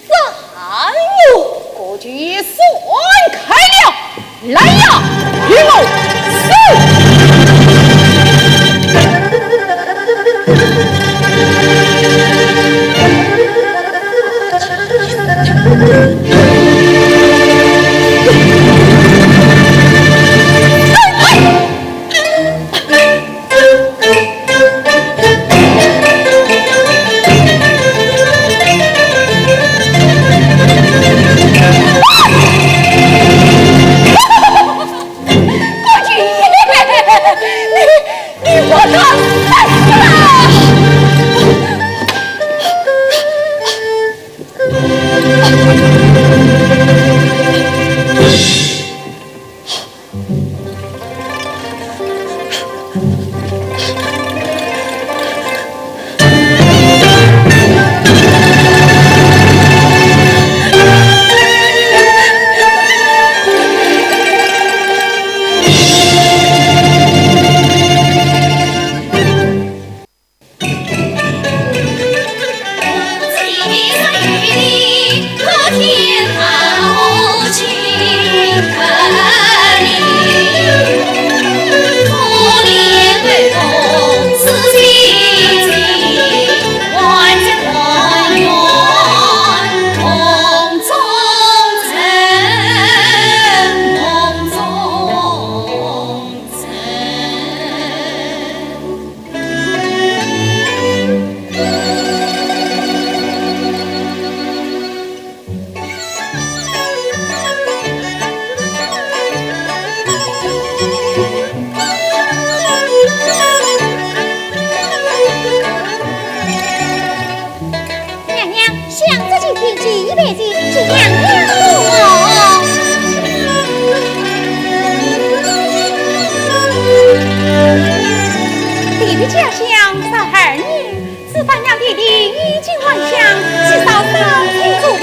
斩我！郭巨算开了，来呀，与我死！娘娘，想这几天这一杯酒，是娘娘多。爹爹家乡十二年，自打娘爹爹衣锦还乡，至少三亲祖坟，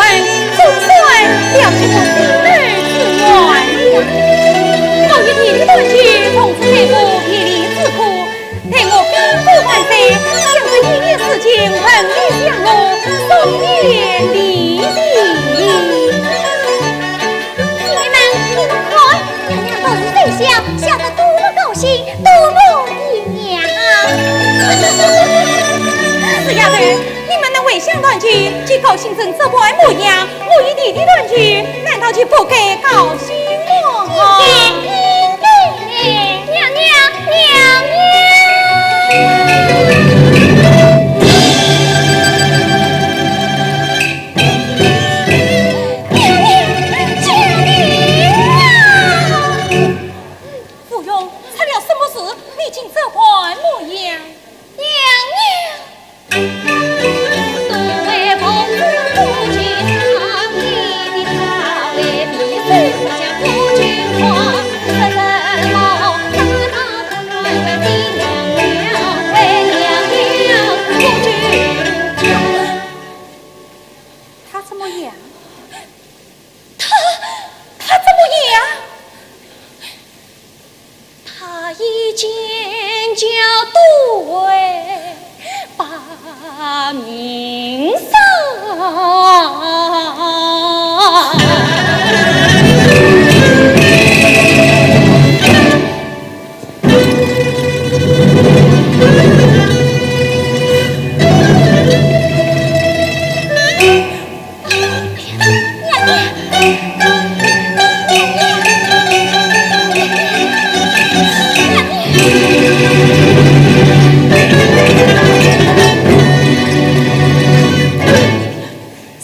总算了结我心头之怨。我与爹爹断绝，从此太过别离之苦， 待我兵戈万岁，想这一念事情，文理相罗，双眼离离。姐妹们，你们看，娘娘到此在笑，笑得多么高兴，多么典雅。死丫头，你们能回乡团聚，就高兴成这般模样， 我与爹爹团聚，难道就不该高兴么？应该，应该。娘娘，娘娘。娘娘，救命啊！芙蓉，出了什么事？你竟这般模样？娘娘。 他怎么样？一见就对把名声。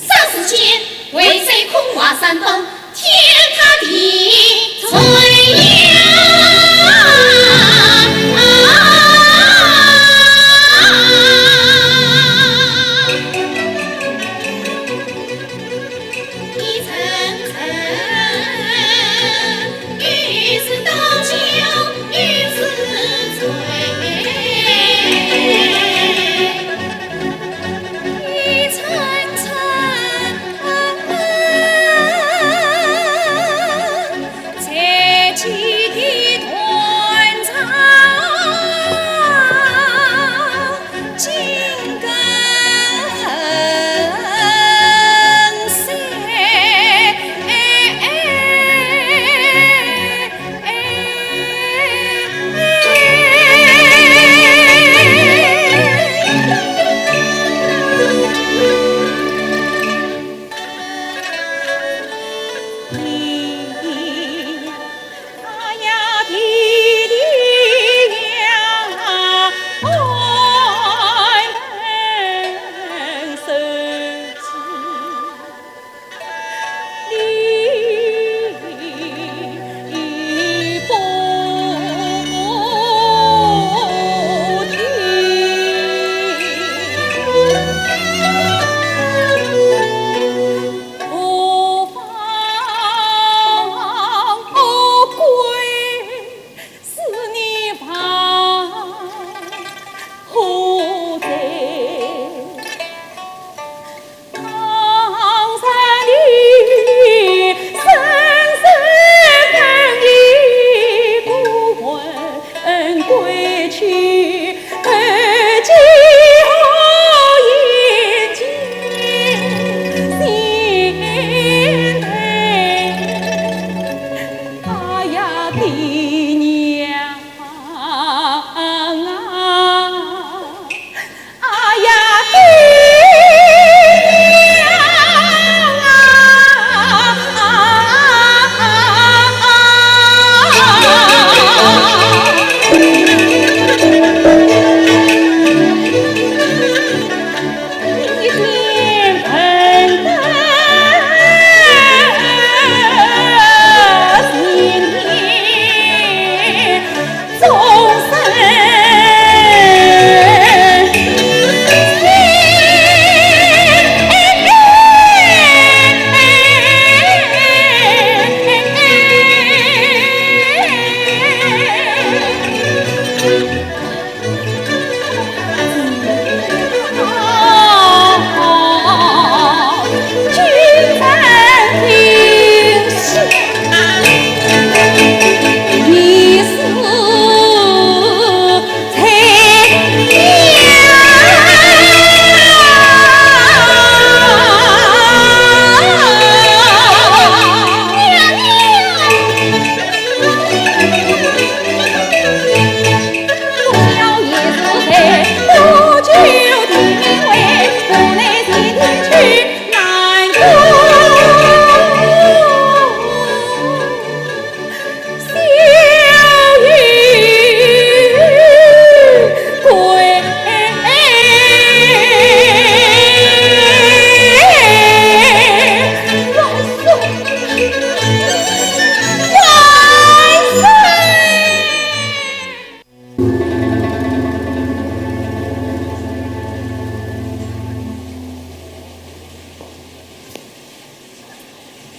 霎时间，为谁空话山崩，天塌地垂呀！一层层，又是倒酒，又是醉。一层层，在即的断肠。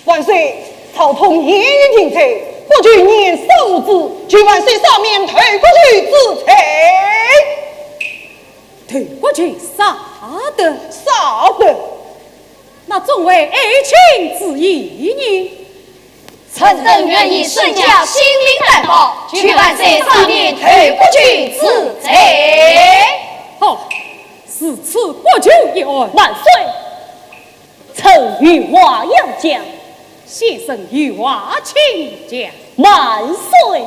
万岁，曹通言语尽切，国舅年少无知，求万岁赦免投国舅之罪。投国舅啥的？啥的？那众位爱卿之意呢？臣等愿以身家性命担保，救万岁赦免投国舅之罪。好，如此国舅一案。万岁！臣有话要讲。先生有话请讲。万岁！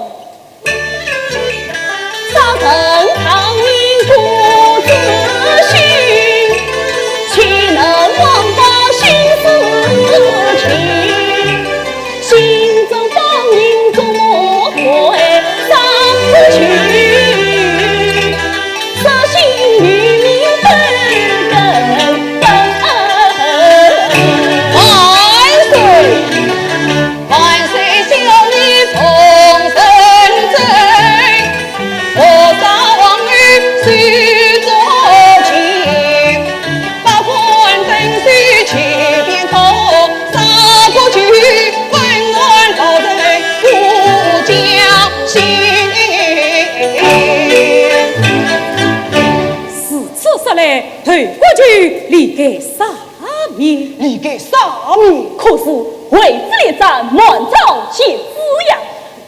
万岁！ 万岁！小女奉圣旨，菩萨王后受重刑，百官登修七天堂，杀国舅，温暖老臣护驾心。如此说来，投国舅理该赦免。理该赦免。可是位置列站，满朝皆知呀，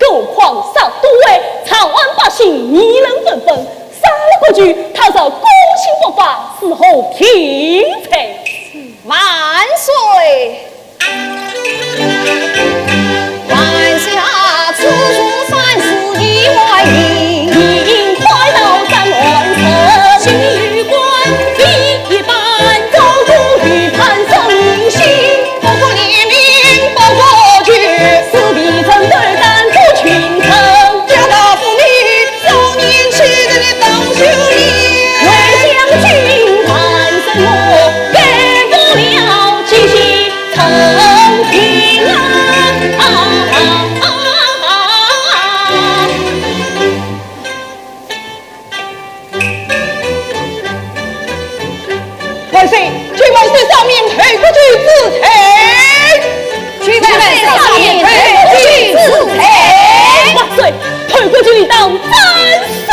何况杀都尉，长安百姓议论纷纷，杀了国舅，倘若公心不法，如何平罪？万岁！ 万岁啊，此事反是意外，你应快到斩乱臣。心里有官，非一般，高官欲判圣心。不顾黎民，不顾罪，是非臣斗胆不群臣。家大父女，少年气盛的当秀丽。为将军，万岁，我改不了，继续 万岁，请万岁赦免投国舅之罪。请万岁赦免投国舅之罪。万岁，投国舅理当斩首。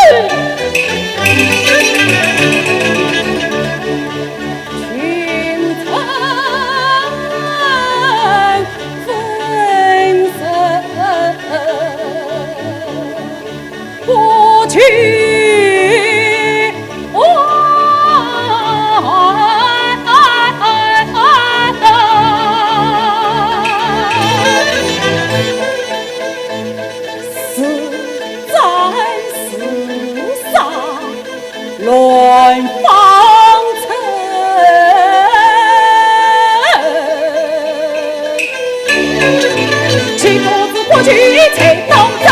乱方寸。岂不知国舅在当在，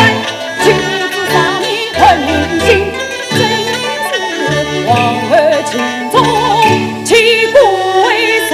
岂不知上面看民心，真是王后情重，岂不为人？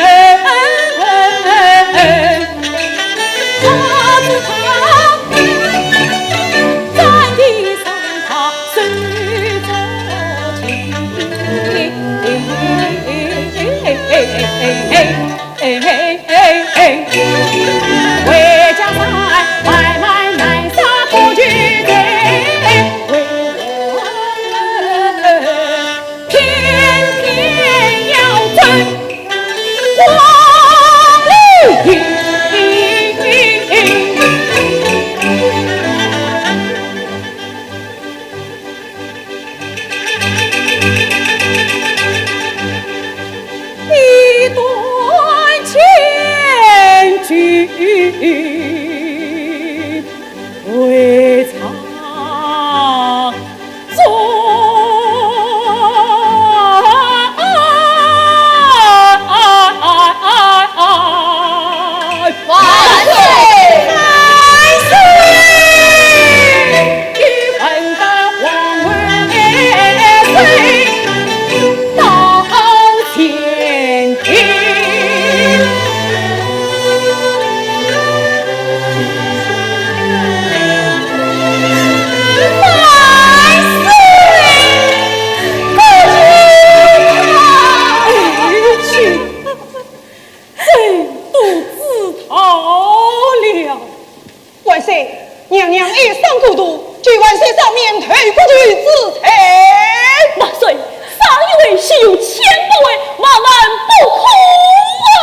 一段千军未曾 万岁！万岁！万岁，娘娘哀伤过度，求万岁赦免投国舅之罪。万岁，上有为，下有千百位，万万不可啊！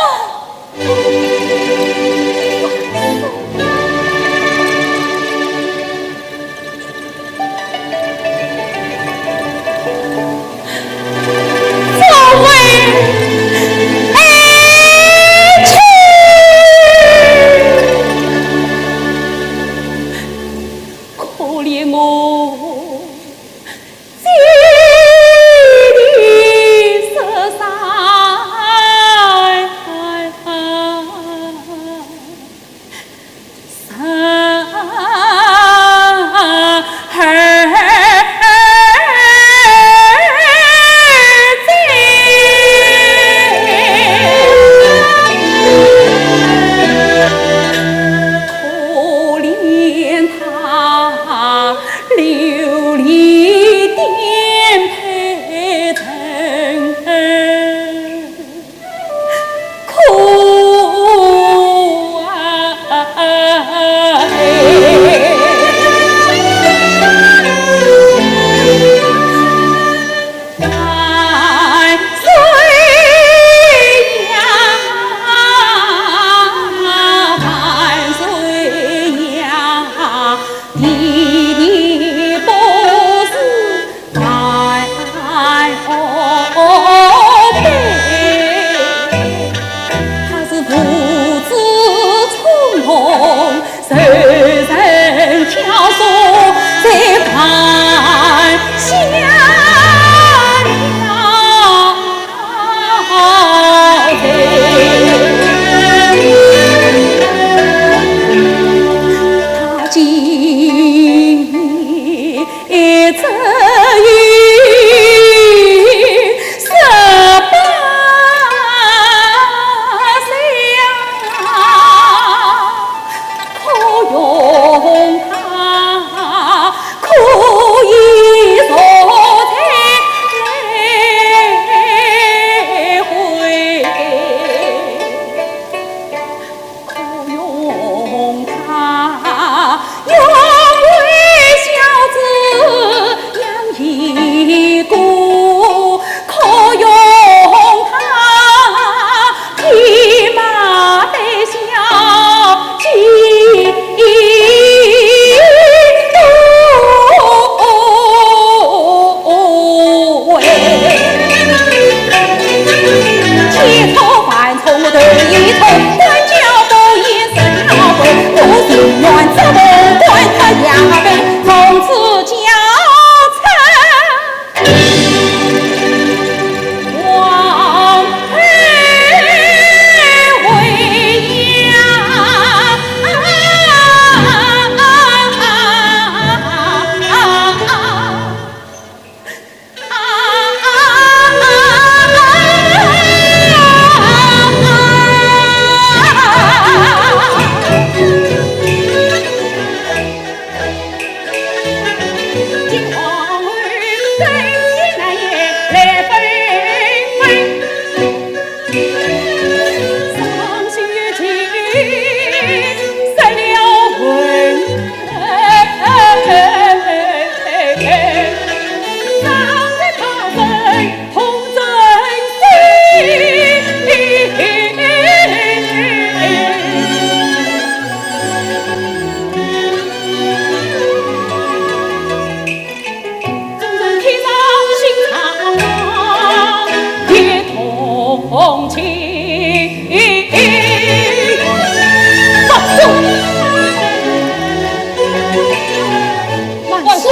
万岁！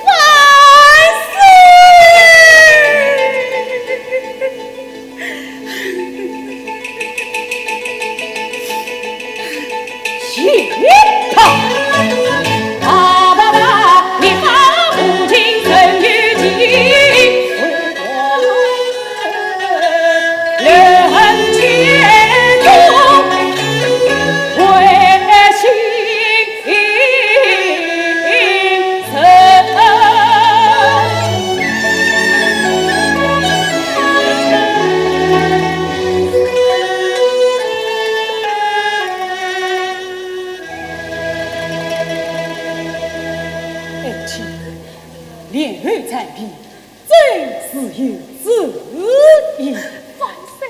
万岁！爱卿，莲藕残皮，怎是有此意？万岁！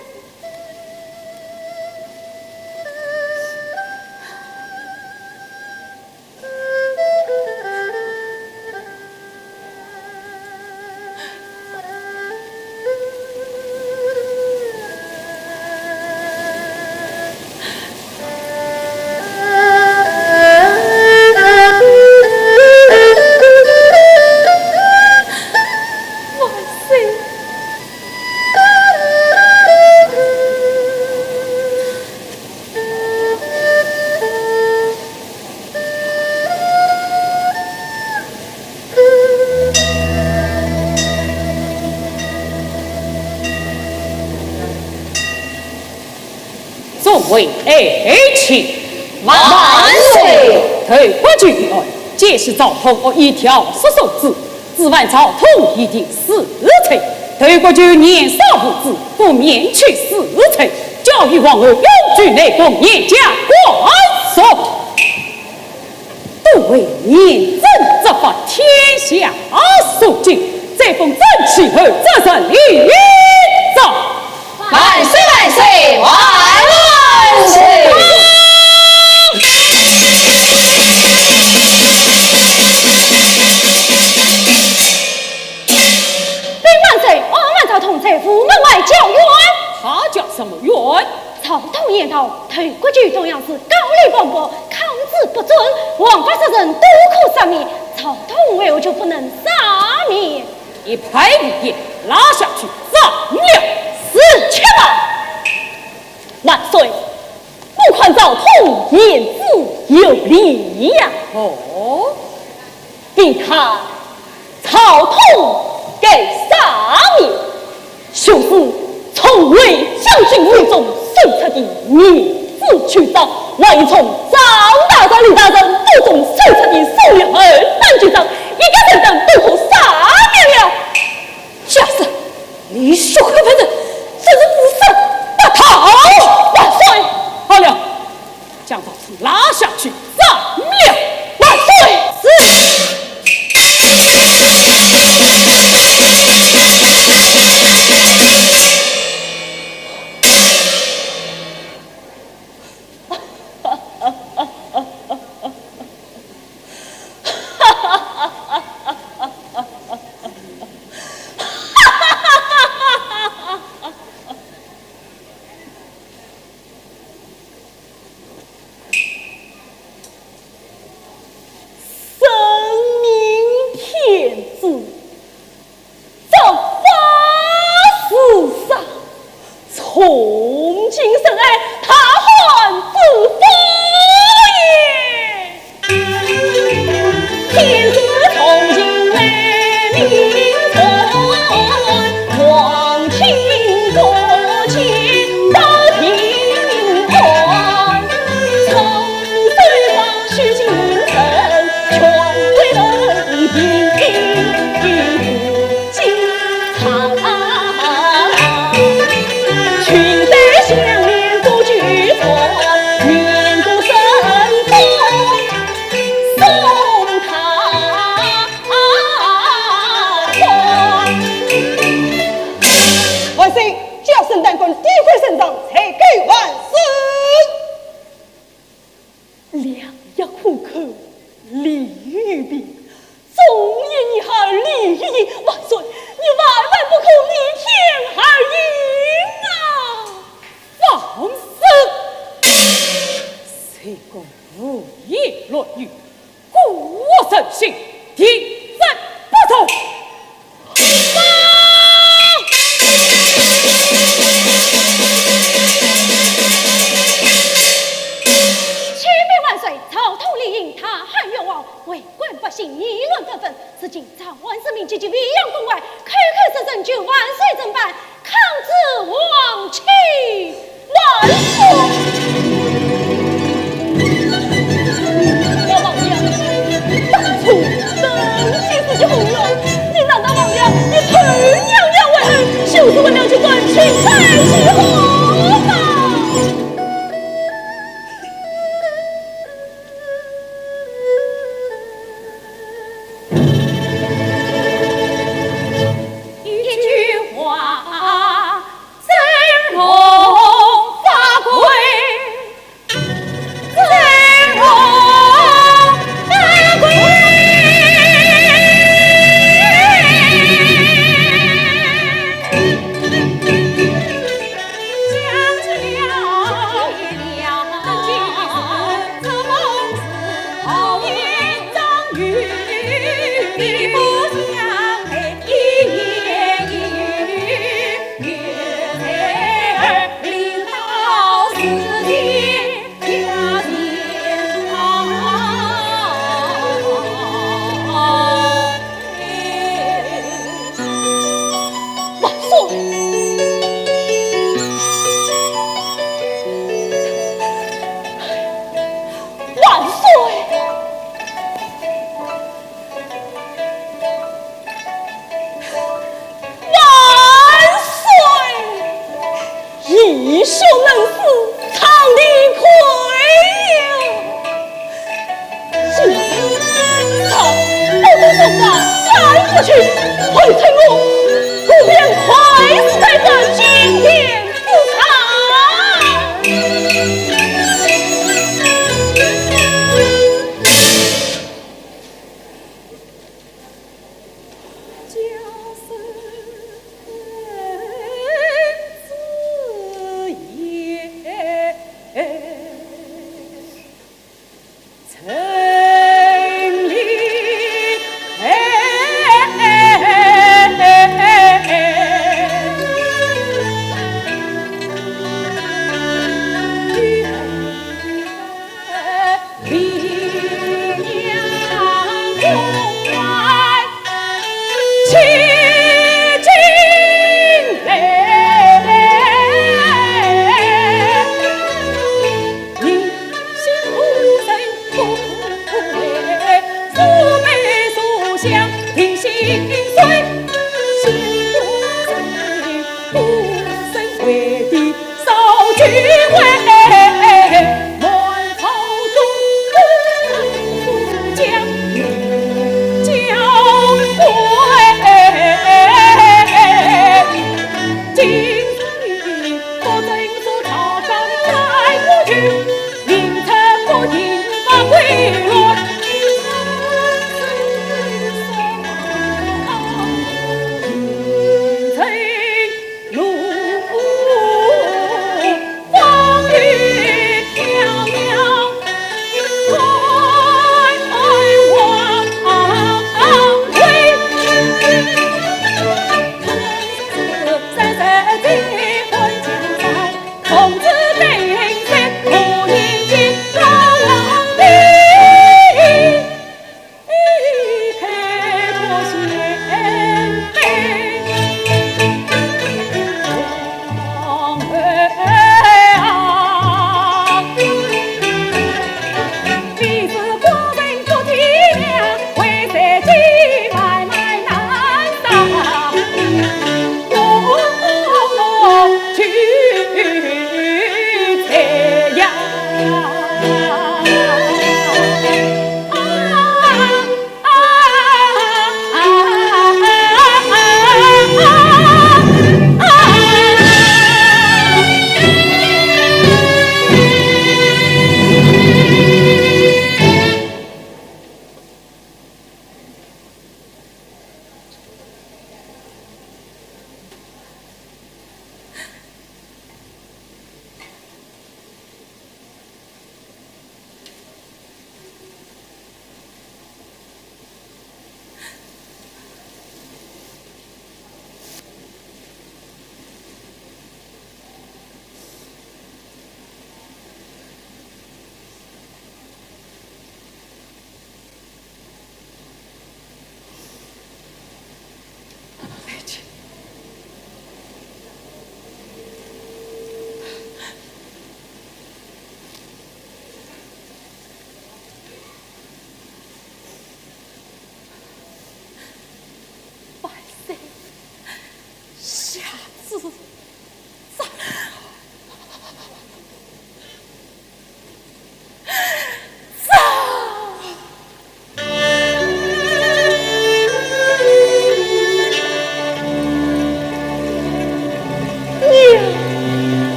众位爱卿，万岁！对国舅的案，皆是赵通恶意调唆所致，只盼赵通一定死罪。对国舅年少无知，不免去死罪，交与皇后永居内宫，严加管束。 都尉严嵩执法，天下肃静，这封朕启奏，这是立奏。万岁万岁万万岁！禀万岁，我们赵通在午门外叫冤。他叫什么冤？ 赵通言道，对国舅同样是高丽王国，抗旨不准，枉法杀人，都可赦免，赵通为何就不能赦免？一派胡言，拉下去斩了！是，且慢！万岁，我看赵通言之有理呀。哦？ 凭他赵通该赦免，就是从卫将军府中搜出的银子去赃，还有从张大人、李大人府中搜出的数粒二三金子，一概等等都可赦免了。假使你血口喷人，真是自杀不逃。万岁！好了， 将赵通拉下去斩了。万岁！是。大汉之福也。天子重用万民众，皇亲国戚到庭安，从守法许君臣，权贵人民 万岁，叫沈丹官跌跪圣上，才告万岁。 良药苦口，利于病。忠义逆耳，利于义。万岁，你万万不可逆天而行啊！放肆！谁敢胡言乱语，故我圣上定斩不赦。 启禀万岁，赵通李应，大汉冤枉，为官百姓议论纷纷。如今招安市民，集集未央宫外，口口声声求万岁正办，抗旨皇亲。 万岁！老王爷，当初登基时的洪勇，你难道忘了你同样要为，就是为了去断亲在其后吗？ 一句话，振聋发聩，振聋发聩。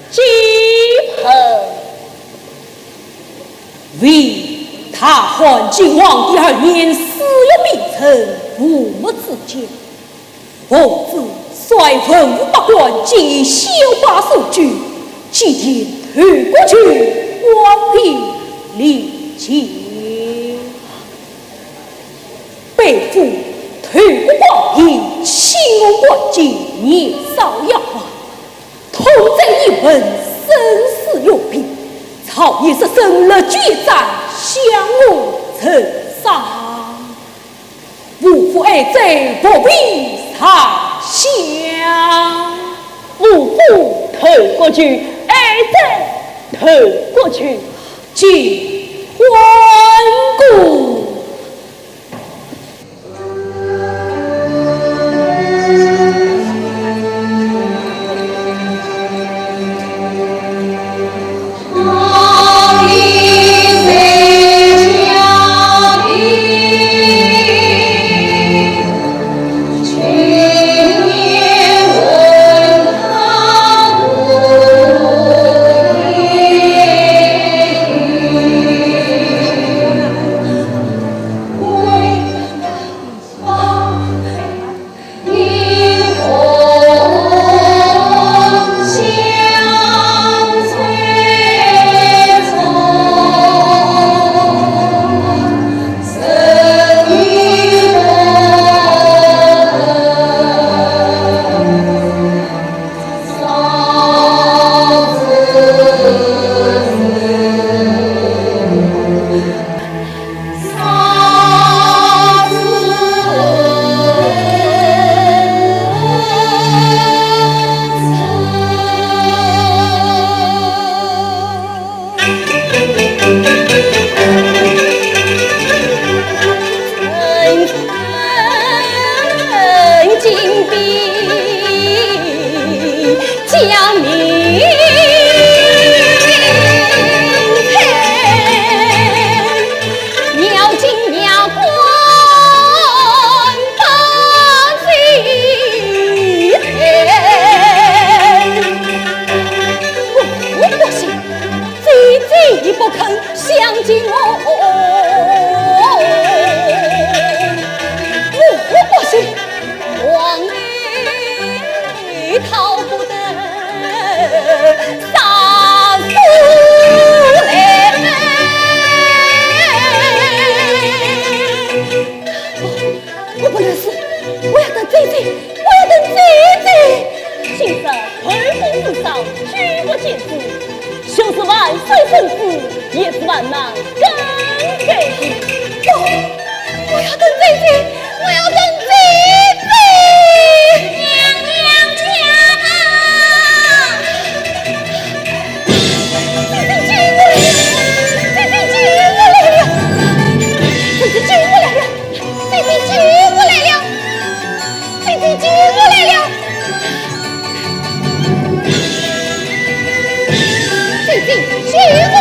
金盆。为大汉景皇帝二年四月丙辰，五月子建， 奉旨率文武百官进修拜所居，祭奠头国舅，光明礼节。被封头国光平，清宫官监，年少要犯，通政议文，生死用兵，朝野士绅，历决一战，相互呈赏。 无父爱子，不比上相。无父投国舅，爱子投国舅，即欢故。我不信，姐姐不肯相见我，我不信，王后逃不得杀父来。我不能死，我要等姐姐，我要等姐姐。今日后宫无上，举国皆知，就是万岁圣旨，也是万难更改的。不，我要等姐姐，我要等姐姐。娘娘驾到！姐姐救我来了！姐姐救我来了！姐姐救我来了！ 姐姐救我来了！姐姐救我来了！姐姐救我来了！姐姐，姐姐！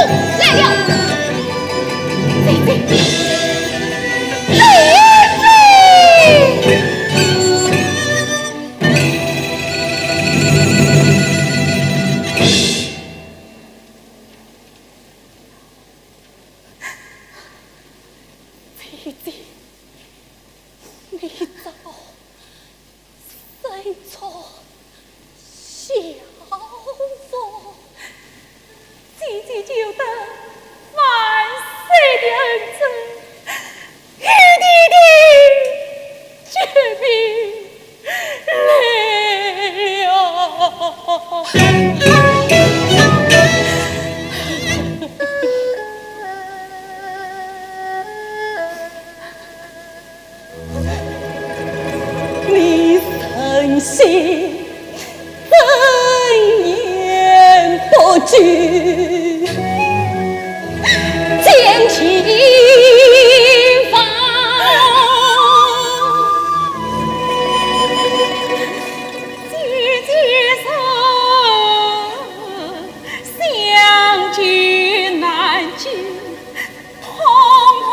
姐姐，你早睡着觉吧。姐姐救得万岁的恩准，与弟弟结命 来了。你诚心真言不虚，将情放。 姐姐说，相见难见痛快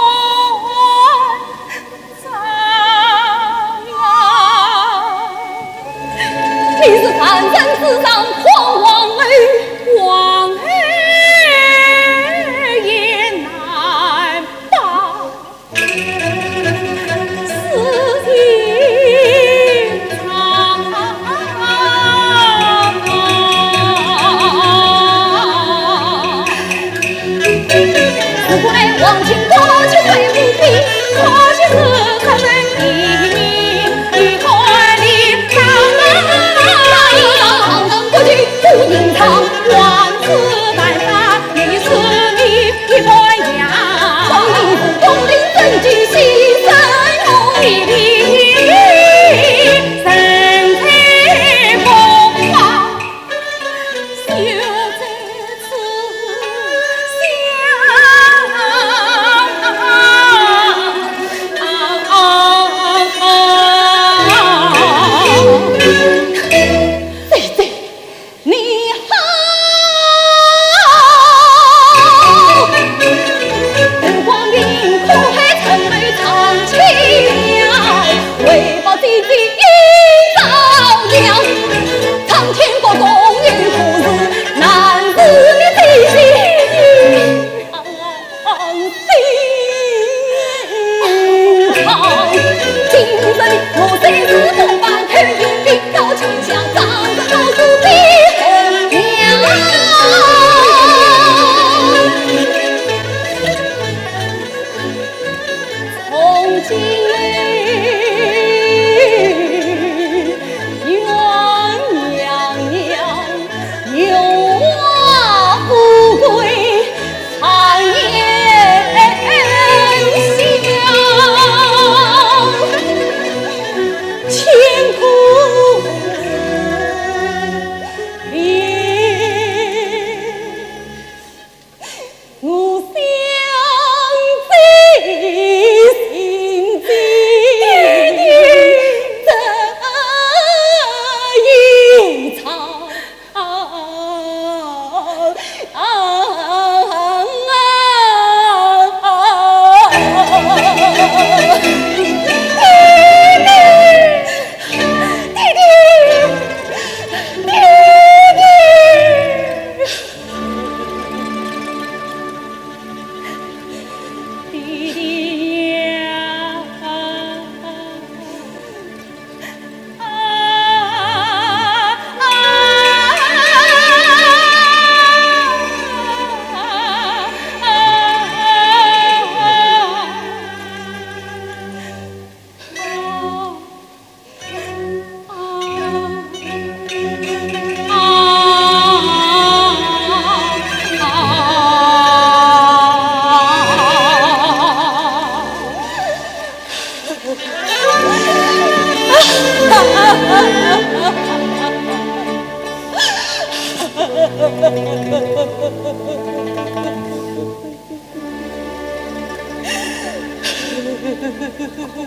哉。你是凡人之上，狂妄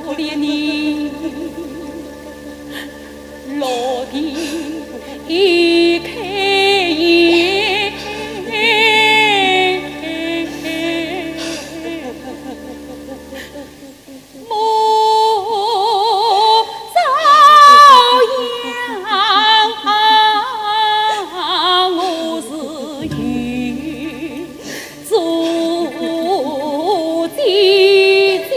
可怜你落地一开眼，目遭殃，我是有 做姐姐。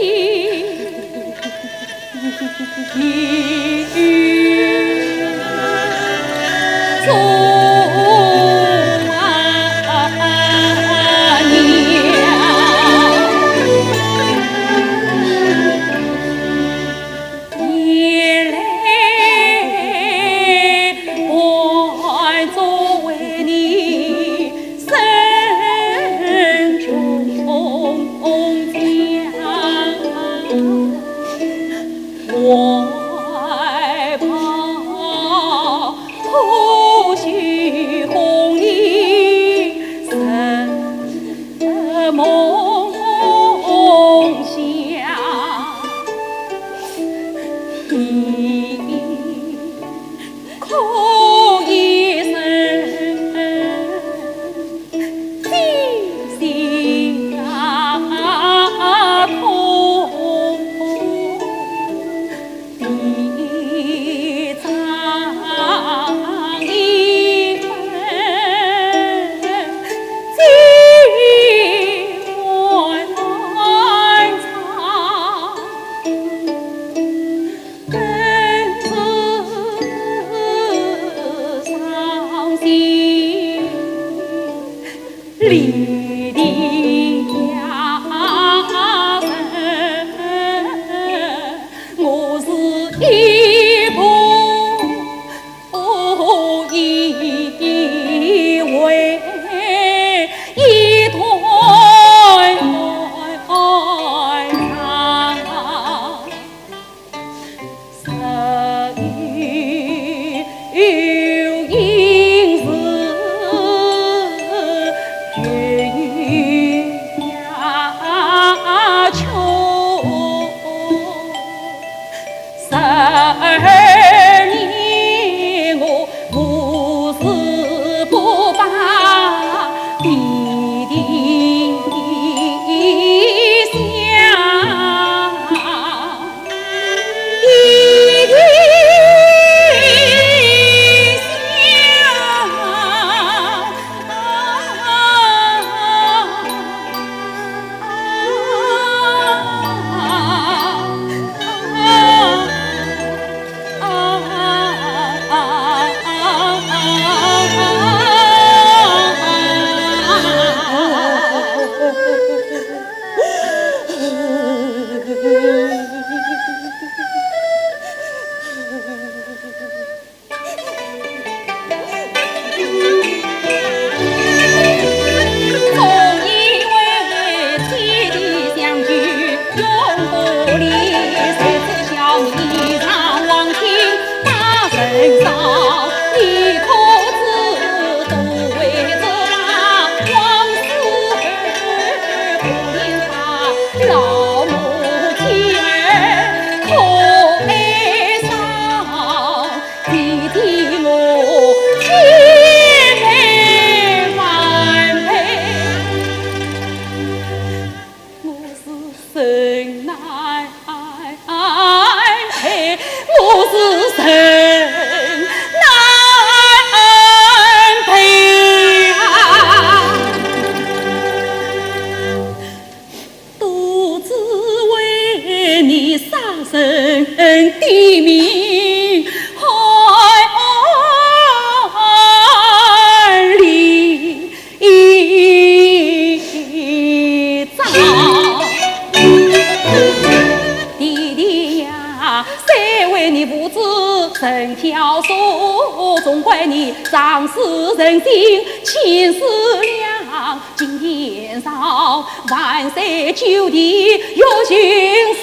今天上万岁九弟，岳寻四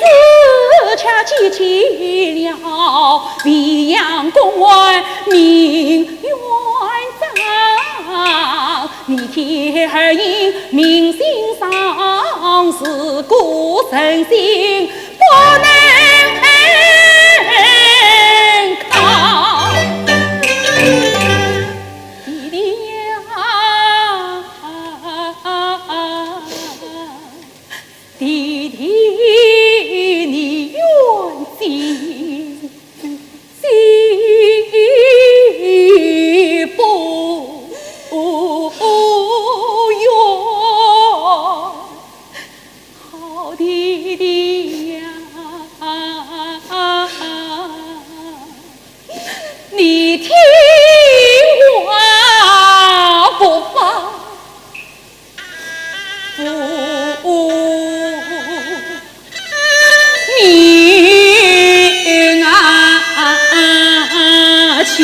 恰接见了，未央公馆明院长。你天儿因明星上，是故人心不能康。 弟弟呀，弟弟，你远走西北远，好弟弟呀， 你听我不发不明啊腔。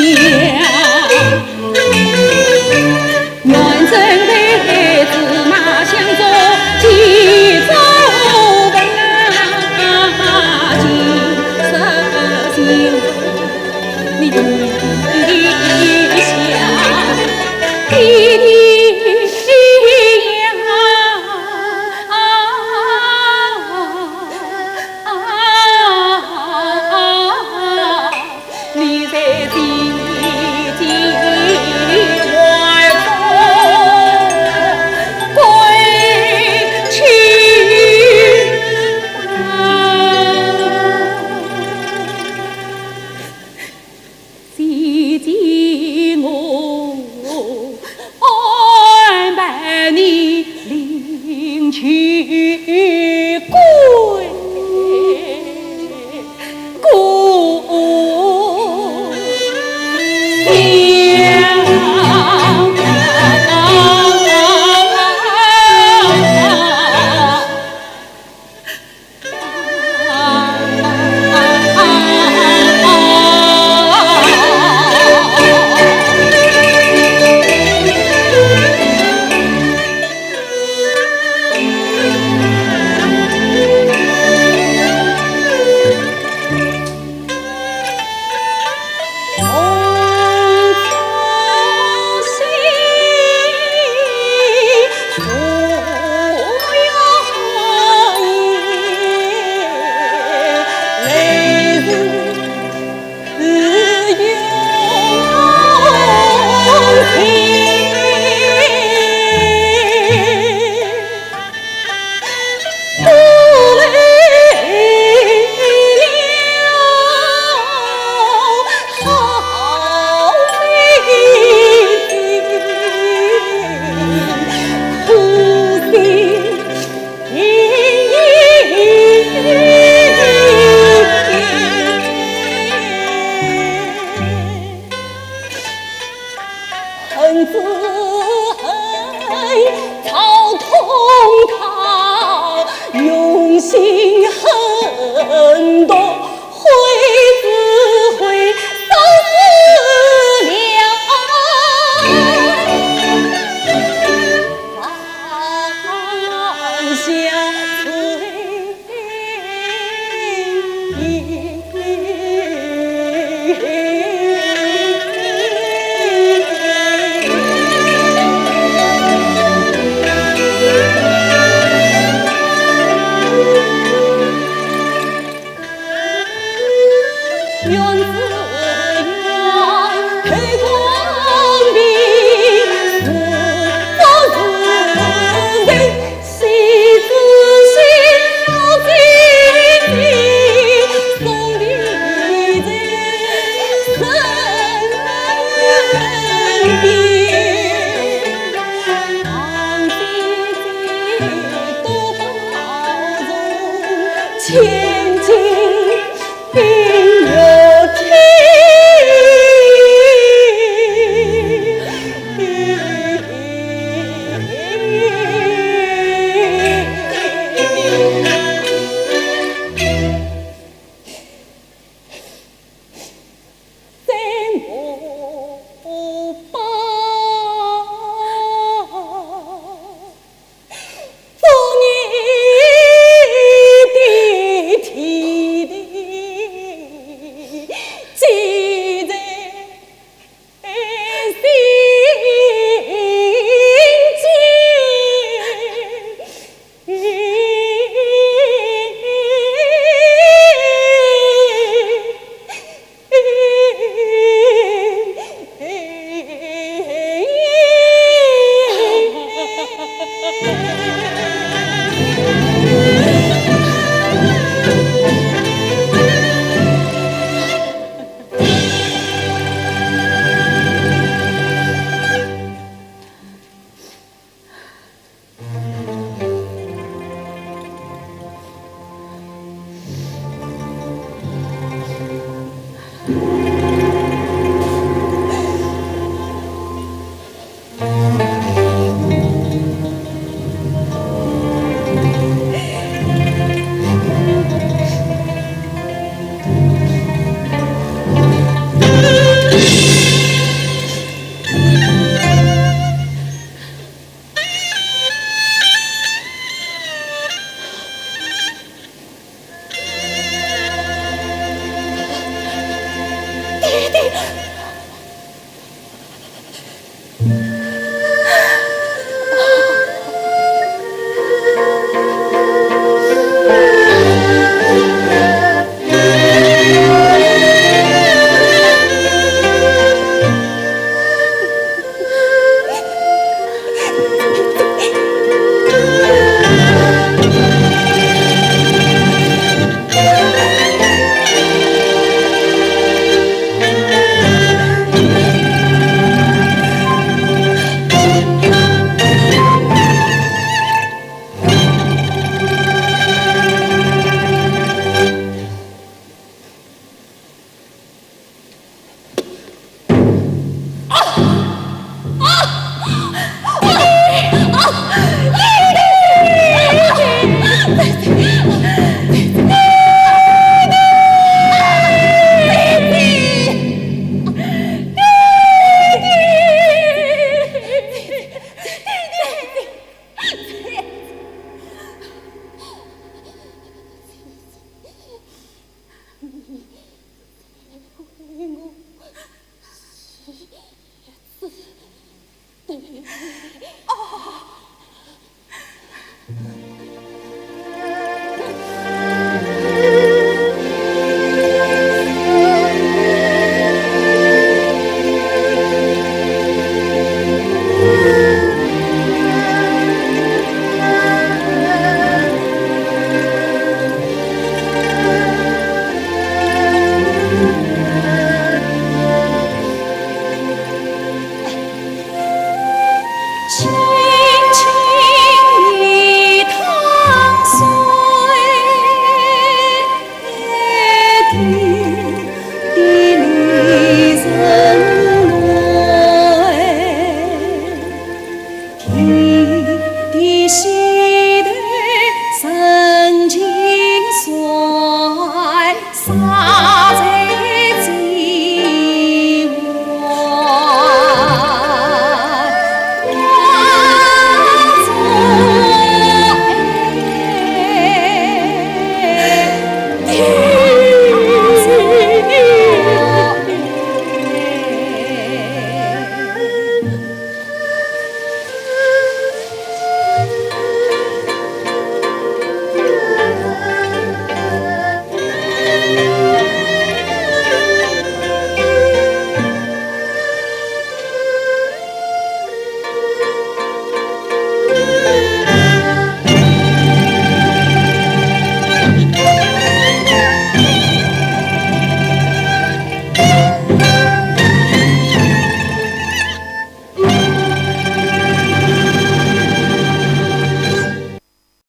爹爹，